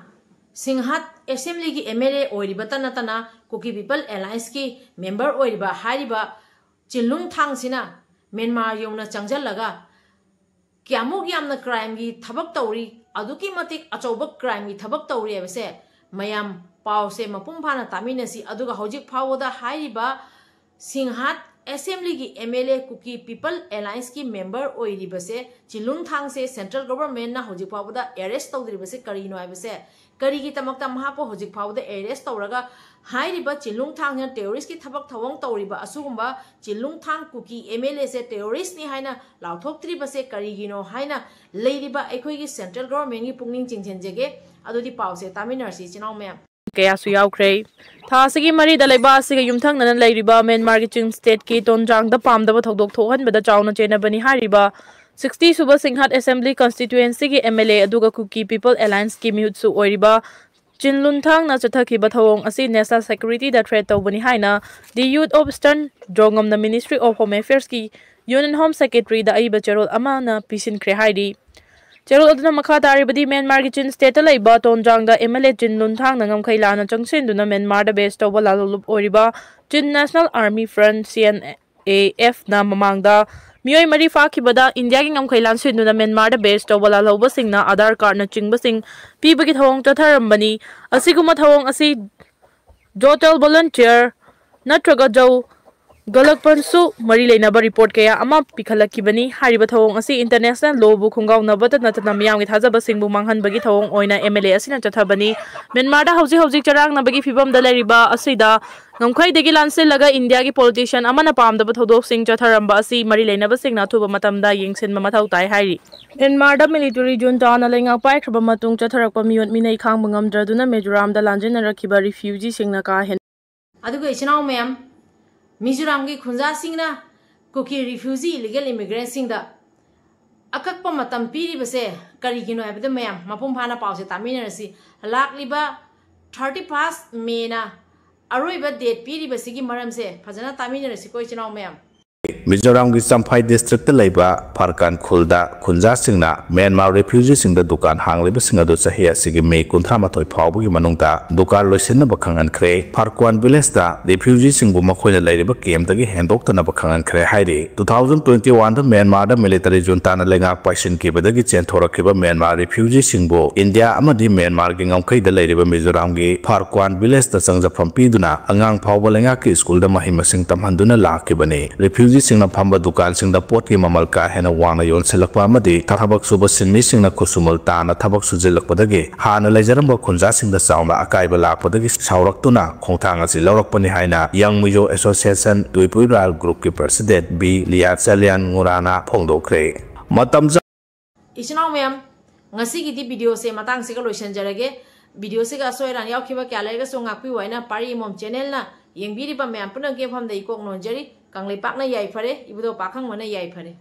ꯁꯤꯡꯍꯥꯠ assembly ꯒꯤ MLA ꯑꯣꯏꯔꯤꯕꯇ ꯅꯠꯇꯅ Kuki People Alliance ꯀꯤ member ꯑꯣꯏꯔꯤꯕ ꯍꯥꯏꯔꯤꯕ ꯆꯤꯟꯂꯨꯡꯊꯥꯡꯁꯤꯅ ꯃ꯭ꯌꯥꯟꯃꯥꯔ ꯌꯧꯅ ꯆꯪꯁꯤꯜꯂꯒ ꯀꯌꯥꯃꯨꯛ ꯌꯥꯝꯅ crime ꯒꯤ ꯊꯕꯛ ꯇꯧꯔꯤ, ꯑꯗꯨꯛꯀꯤ ꯃꯇꯤꯛ ꯑꯆꯧꯕ crime ꯒꯤ ꯊꯕꯛ ꯇꯧꯔꯤ ꯍꯥꯏꯕꯁꯦ ꯃꯌꯥꯝ ꯄꯥꯎꯁꯦ ꯃꯄꯨꯡ ꯐꯥꯅ ꯇꯥꯃꯤꯟꯅꯁꯤ꯫ ꯑꯗꯨꯒ ꯍꯧꯖꯤꯛ ꯐꯥꯎꯕꯗ ꯍꯥꯏꯔꯤꯕ ꯁꯤꯡꯍꯥꯠ assembly ꯒꯤ MLA Kuki People Alliance ꯀꯤ member ꯑꯣꯏꯔꯤꯕꯁꯦ ꯆꯤꯟꯂꯨꯡꯊꯥꯡꯁꯦ central government ꯅ ꯍꯧꯖꯤꯛ ꯐꯥꯎꯕꯗ arrest ꯇꯧꯗ꯭ꯔꯤꯕꯁꯦ ꯀꯔꯤꯅꯣ ꯍꯥꯏꯕꯁꯦ, ꯀꯔꯤꯒꯤꯗꯃꯛꯇ ꯃꯍꯥꯛꯄꯨ ꯍꯧꯖꯤꯛ ꯐꯥꯎꯕꯗ arrest ꯇꯧꯔꯒ ꯍꯥꯏꯔꯤꯕ ꯆꯤꯟꯂꯨꯡꯊꯥꯡꯁꯤꯅ terrorist ꯀꯤ ꯊꯕꯛ ꯊꯧꯑꯣꯡ ꯇꯧꯔꯤꯕ ꯑꯁꯤꯒꯨꯝꯕ ꯆꯤꯟꯂꯨꯡꯊꯥꯡ ꯀꯨꯀꯤ MLA ꯁꯦ terrorist ꯅꯤ ꯍꯥꯏꯅ ꯂꯥꯎꯊꯣꯛꯇ꯭ꯔꯤꯕꯁꯦ ꯀꯔꯤꯒꯤꯅꯣ ꯍꯥꯏꯅ ꯂꯩꯔꯤꯕ ꯑꯩꯈꯣꯏꯒꯤ central government ꯀꯤ ꯄꯨꯛꯅꯤꯡ ꯆꯤꯡꯁꯤꯟꯖꯒꯦ꯫ ꯑꯗꯨꯗꯤ ꯄꯥꯎꯁꯦ ꯇꯥꯃꯤꯟꯅꯔꯁꯤ ꯏꯆꯤꯟ ꯏꯅꯥꯎ ꯃꯌꯥꯝ꯫ ꯀꯌꯥꯁꯨ ꯌꯥꯎꯈ꯭ꯔꯦ꯫ ꯊꯥ ꯑꯁꯤꯒꯤ ꯃꯔꯤꯗ ꯂꯩꯕꯥꯛ ꯑꯁꯤꯒ ꯌꯨꯝꯊꯪꯅꯅ ꯂꯩꯔꯤꯕ ꯃ꯭ꯌꯥꯟꯃꯥꯔꯒꯤ ꯆꯤꯟ state ꯀꯤ ꯇꯣꯟꯖꯥꯡꯗ ꯄꯥꯝꯗꯕ ꯊꯧꯗꯣꯛ ꯊꯣꯛꯍꯟꯕꯗ ꯆꯥꯎꯅ ꯆꯦꯟꯅꯕꯅꯤ ꯍꯥꯏꯔꯤꯕ sixty ꯁꯨꯕ ꯁꯤꯡꯍꯥꯠ assembly constituency ꯒꯤ MLA ꯑꯗꯨꯒ ꯀꯨꯀꯤ People Alliance ꯀꯤ ꯃꯤꯍꯨꯠꯁꯨ ꯑꯣꯏꯔꯤꯕ ꯆꯤꯟ ꯂꯨꯟꯊꯥꯡꯅ ꯆꯠꯊꯈꯤꯕ ꯊꯧꯑꯣꯡ ꯑꯁꯤ national security ꯗ threat ꯇꯧꯕꯅꯤ ꯍꯥꯏꯅ The Youth of Eastern ꯗ꯭ꯔꯣꯉꯝꯅ Ministry of Home Affairs ꯀꯤ Union Home Secretary ꯗ ꯑꯏꯕ ꯆꯦꯔꯣꯜ ꯑꯃꯅ ꯄꯤꯁꯤꯟꯈ꯭ꯔꯦ ꯍꯥꯏꯔꯤ꯫ ꯆꯦꯔꯣꯜ ꯑꯗꯨꯅ ꯃꯈꯥ ꯇꯥꯔꯤꯕꯗꯤ, ꯃ꯭ꯌꯥꯟꯃꯥꯔꯒꯤ ꯆꯤꯟ state ꯇ ꯂꯩꯕ ꯇꯣꯟꯖꯥꯡꯗ MLA ꯆꯤꯟ ꯂꯨꯟꯊꯥꯡꯅ ꯉꯝꯈꯩ ꯂꯥꯟꯅ ꯆꯪꯁꯤꯟꯗꯨꯅ ꯃ꯭ꯌꯥꯟꯃꯥꯔꯗ base ꯇꯧꯕ ꯂꯥꯜꯍꯧꯂꯨꯞ ꯑꯣꯏꯔꯤꯕ Chin National Army Front, C N A F ꯅ ꯃꯃꯥꯡꯗ ꯃꯤꯑꯣꯏ ꯃꯔꯤ ꯐꯥꯈꯤꯕꯗ ꯏꯟꯗꯤꯌꯥꯒꯤ ꯉꯝꯈꯩ ꯂꯥꯟꯁꯤꯟꯗꯨꯅ ꯃ꯭ꯌꯥꯟꯃꯥꯔꯗ base ꯇꯧꯕ ꯂꯥꯜꯍꯧꯕꯁꯤꯡꯅ ꯑꯥꯙꯥꯔ card ꯅꯆꯤꯡꯕꯁꯤꯡ ꯄꯤꯕꯒꯤ ꯊꯧꯑꯣꯡ ꯆꯠꯊꯔꯝꯕꯅꯤ꯫ ꯑꯁꯤꯒꯨꯝꯕ ꯊꯧꯑꯣꯡ ꯑꯁꯤ ꯖꯣꯇꯦꯜ volunteer ꯅꯠꯇ꯭ꯔꯒ ꯖꯧ ꯒꯂꯛꯄꯟꯁꯨ ꯃꯔꯤ ꯂꯩꯅꯕ ꯔꯤꯄꯣꯔꯠ ꯀꯌꯥ ꯑꯃ ꯄꯤꯈꯠꯂꯛꯈꯤꯕꯅꯤ꯫ ꯍꯥꯏꯔꯤꯕ ꯊꯧꯑꯣꯡ ꯑꯁꯤ ꯏꯟꯇꯔꯅꯦꯁꯅꯦꯜ ꯂꯣꯕꯨ ꯈꯣꯡꯒꯥꯎꯅꯕꯇ ꯅꯠꯇꯅ ꯃꯤꯌꯥꯝꯒꯤ ꯊꯥꯖꯕꯁꯤꯡꯕꯨ ꯃꯥꯡꯍꯟꯕꯒꯤ ꯊꯧꯑꯣꯡ ꯑꯣꯏꯅ ꯑꯦꯝ ꯑꯦꯜ ꯑꯦ ꯑꯁꯤꯅ ꯆꯠꯊꯕꯅꯤ꯫ ꯃ꯭ꯌꯥꯟꯃꯥꯔꯗ ꯍꯧꯖꯤꯛ ꯍꯧꯖꯤꯛ ꯆꯔꯥꯡꯅꯕꯒꯤ ꯐꯤꯕꯝꯗ ꯂꯩꯔꯤꯕ ꯑꯁꯤꯗ ꯉꯝꯈꯩꯗꯒꯤ ꯂꯥꯟꯁꯤꯜꯂꯒ ꯏꯟꯗꯤꯌꯥꯒꯤ ꯄꯣꯂꯤꯇꯤꯁꯤꯌꯟ ꯑꯃꯅ ꯄꯥꯝꯗꯕ ꯊꯧꯗꯣꯛꯁꯤꯡ ꯆꯠꯊꯔꯝꯕ ꯑꯁꯤ ꯃꯔꯤ ꯂꯩꯅꯕꯁꯤꯡꯅ ꯑꯊꯨꯕ ꯃꯇꯝꯗ ꯌꯦꯡꯁꯤꯟꯕ ꯃꯊꯧ ꯇꯥꯏ ꯍꯥꯏꯔꯤ꯫ ꯃ꯭ꯌꯥꯟꯃꯥꯔꯗ ꯃꯤꯂꯤꯇꯔꯤ ꯖꯨꯟꯇꯥꯅ ꯂꯩꯉꯥꯛ ꯄꯥꯏꯈ꯭ꯔꯕ ꯃꯇꯨꯡ ꯆꯠꯊꯔꯛꯄ ꯃꯤꯑꯣꯠ ꯃꯤꯅꯩ ꯈꯥꯡꯕ ꯉꯝꯗ꯭ꯔꯗꯨꯅ ꯃꯤꯖꯣꯔꯥꯝꯗ ꯂꯥꯟꯖꯦꯟꯅꯔꯛꯈꯤꯕ ꯔꯤꯐ꯭ꯌꯨꯖꯤꯁꯤꯡꯅ ꯀꯥ ꯍꯦꯟꯅ ꯑꯗꯨꯒ ꯏꯆꯤꯟ ꯏꯅꯥꯎ ꯃꯌꯥꯝ, ꯃꯤꯖꯣꯔꯥꯝꯒꯤ ꯈꯨꯟꯖꯥꯁꯤꯡꯅ ꯀꯨꯀꯤ ꯔꯤꯐ꯭ꯌꯨꯖꯤ ꯏꯂꯤꯒꯦꯜ ꯏꯃꯤꯒ꯭ꯔꯦꯟꯁꯤꯡꯗ ꯑꯀꯛꯄ ꯃꯇꯝ ꯄꯤꯔꯤꯕꯁꯦ ꯀꯔꯤꯒꯤꯅꯣ ꯍꯥꯏꯕꯗ ꯃꯌꯥꯝ ꯃꯄꯨꯡ ꯐꯥꯅ ꯄꯥꯎꯁꯦ ꯇꯥꯃꯤꯟꯅꯔꯁꯤ꯫ ꯂꯥꯛꯂꯤꯕ ꯊꯥꯔꯇꯤ ꯐꯥꯔꯁ ꯃꯦꯅ ꯑꯔꯣꯏꯕ ꯗꯦꯠ ꯄꯤꯔꯤꯕꯁꯤꯒꯤ ꯃꯔꯝꯁꯦ ꯐꯖꯅ ꯇꯥꯃꯤꯟꯅꯔꯁꯤꯀꯣ ꯏꯆꯤꯟ ꯏꯅꯥꯎ ꯃꯌꯥꯝ꯫ ꯃꯤꯖꯣꯔꯥꯝꯒꯤ ꯆꯝꯐꯥꯏ ꯗꯤꯁꯇ꯭ꯔꯤꯛꯇ ꯂꯩꯕ ꯐꯔꯀꯥꯟ ꯈꯨꯜꯗ ꯈꯨꯟꯖꯥꯁꯤꯡꯅ ꯃ꯭ꯌꯥꯟꯃꯥꯔ ꯔꯤꯐ꯭ꯌꯨꯖꯤꯁꯤꯡꯗ ꯗꯨꯀꯥꯟ ꯍꯥꯡꯂꯤꯕꯁꯤꯡ ꯑꯗꯨ ꯆꯍꯤ ꯑꯁꯤꯒꯤ ꯃꯦ ꯀꯨꯟꯊ꯭ꯔꯥ ꯃꯥꯊꯣꯏ ꯐꯥꯎꯕꯒꯤ ꯃꯅꯨꯡꯗ ꯗꯨꯀꯥꯟ ꯂꯣꯏꯁꯤꯟꯅꯕ ꯈꯪꯍꯟꯈ꯭ꯔꯦ꯫ ꯐꯔꯀ꯭ꯋꯥꯟ ꯚꯤꯂꯦꯖꯇ ꯔꯤꯐ꯭ꯌꯨꯖꯤꯁꯤꯡꯕꯨ ꯃꯈꯣꯏꯅ ꯂꯩꯔꯤꯕ ꯀꯦꯝꯗꯒꯤ ꯍꯦꯟꯗꯣꯛꯇꯅꯕ ꯈꯪꯍꯟꯈ꯭ꯔꯦ ꯍꯥꯏꯔꯤ꯫ ꯇꯨ ꯊꯥꯎꯖꯟ ꯇ꯭ꯋꯦꯟꯇꯤ ꯋꯥꯟꯗ ꯃ꯭ꯌꯥꯟꯃꯥꯔꯗ ꯃꯤꯂꯤꯇꯔꯤ ꯖꯨꯟꯇꯥꯅ ꯂꯩꯉꯥꯛ ꯄꯥꯏꯁꯤꯟꯈꯤꯕꯗꯒꯤ ꯆꯦꯟꯊꯣꯔꯛꯈꯤꯕ ꯃ꯭ꯌꯥꯟꯃꯥꯔ ꯔꯤꯐ꯭ꯌꯨꯖꯤꯁꯤꯡꯕꯨ ꯏꯟꯗꯤꯌꯥ ꯑꯃꯗꯤ ꯃ꯭ꯌꯥꯟꯃꯥꯔꯒꯤ ꯉꯝꯈꯩꯗ ꯂꯩꯔꯤꯕ ꯃꯤꯖꯣꯔꯥꯝꯒꯤ ꯐꯥꯔꯀ꯭ꯋꯥꯟ ꯚꯤꯂꯦꯖꯇ ꯆꯪꯖꯐꯝ ꯄꯤꯗꯨꯅ ꯑꯉꯥꯡ ꯐꯥꯎꯕ ꯂꯩꯉꯥꯛꯀꯤ ꯁ꯭ꯀꯨꯜꯗ ꯃꯍꯩ ꯃꯁꯤꯡ ꯇꯝꯍꯟꯗꯨꯅ ꯂꯥꯛꯈꯤꯕꯅꯤ꯫ ꯔꯤꯐ꯭ꯌꯨꯖꯤꯁꯤꯡꯅ ꯐꯝꯕ ꯗꯨꯀꯥꯟꯁꯤꯡꯗ ꯄꯣꯠꯀꯤ ꯃꯃꯜ ꯀꯥ ꯍꯦꯟꯅ ꯋꯥꯡꯅ ꯌꯣꯟꯁꯤꯜꯂꯛꯄ ꯑꯃꯗꯤ ꯊꯕꯛ ꯁꯨꯕ ꯁꯤꯟꯃꯤꯁꯤꯡꯅ ꯈꯨꯠꯁꯨꯃꯜ ꯇꯥꯅ ꯊꯕꯛ ꯁꯨꯖꯤꯜꯂꯛꯄꯗꯒꯤ ꯍꯥꯟꯅ ꯂꯩꯖꯔꯝꯕ ꯈꯨꯟꯖꯥꯁꯤꯡꯗ ꯆꯥꯎꯅ ꯑꯀꯥꯏꯕ ꯂꯥꯛꯄꯗꯒꯤ ꯁꯥꯎꯔꯛꯇꯨꯅ ꯈꯣꯡꯊꯥꯡ ꯑꯁꯤ ꯂꯧꯔꯛꯄꯅꯤ ꯍꯥꯏꯅ ꯌꯪ ꯃꯤꯖꯣ ꯑꯦꯁꯣꯁꯤꯌꯦꯁꯟ ꯇꯨꯏꯄꯨꯏ ꯔꯥꯏꯜ ꯒ꯭ꯔꯨꯞꯀꯤ ꯄ꯭ꯔꯁꯤꯗꯦꯟꯠ ꯕꯤ ꯂꯤꯌꯥꯆꯂꯤꯌꯥꯟ ꯉꯨꯔꯥꯅ ꯐꯣꯡꯗꯣꯛꯈ꯭ꯔꯦ꯫ ꯃꯇꯝ ꯆꯥ- ꯏꯆꯤꯟ ꯏꯅꯥꯎ ꯃꯌꯥꯝ, ꯉꯁꯤꯒꯤꯗꯤ ꯚꯤꯗꯤꯑꯣꯁꯦ ꯃꯇꯥꯡꯁꯤꯒ ꯂꯣꯏꯁꯤꯟꯖꯔꯒꯦ꯫ ꯚꯤꯗꯤꯑꯣꯁꯤꯒ ꯑꯁꯣꯏ ꯑꯔꯥꯟ ꯌꯥꯎꯈꯤꯕ ꯀꯌꯥ ꯂꯩꯔꯒꯁꯨ ꯉꯥꯛꯄꯤꯌꯨ ꯍꯥꯏꯅ ꯄꯥꯔꯤ ꯏꯃꯣꯝ ꯆꯦꯅꯦꯜꯅ ꯌꯦꯡꯕꯤꯔꯤꯕ ꯃꯌꯥꯝ ꯄꯨꯝꯅꯃꯛꯀꯤ ꯃꯐꯝꯗ ꯏꯀꯣꯛ ꯅꯣꯟꯖꯔꯤ꯫ ꯀꯪꯂꯩꯄꯥꯛꯅ ꯌꯥꯏꯐꯔꯦ, ꯏꯕꯨꯙꯧ ꯄꯥꯈꯪꯕꯅ ꯌꯥꯏꯐꯔꯦ꯫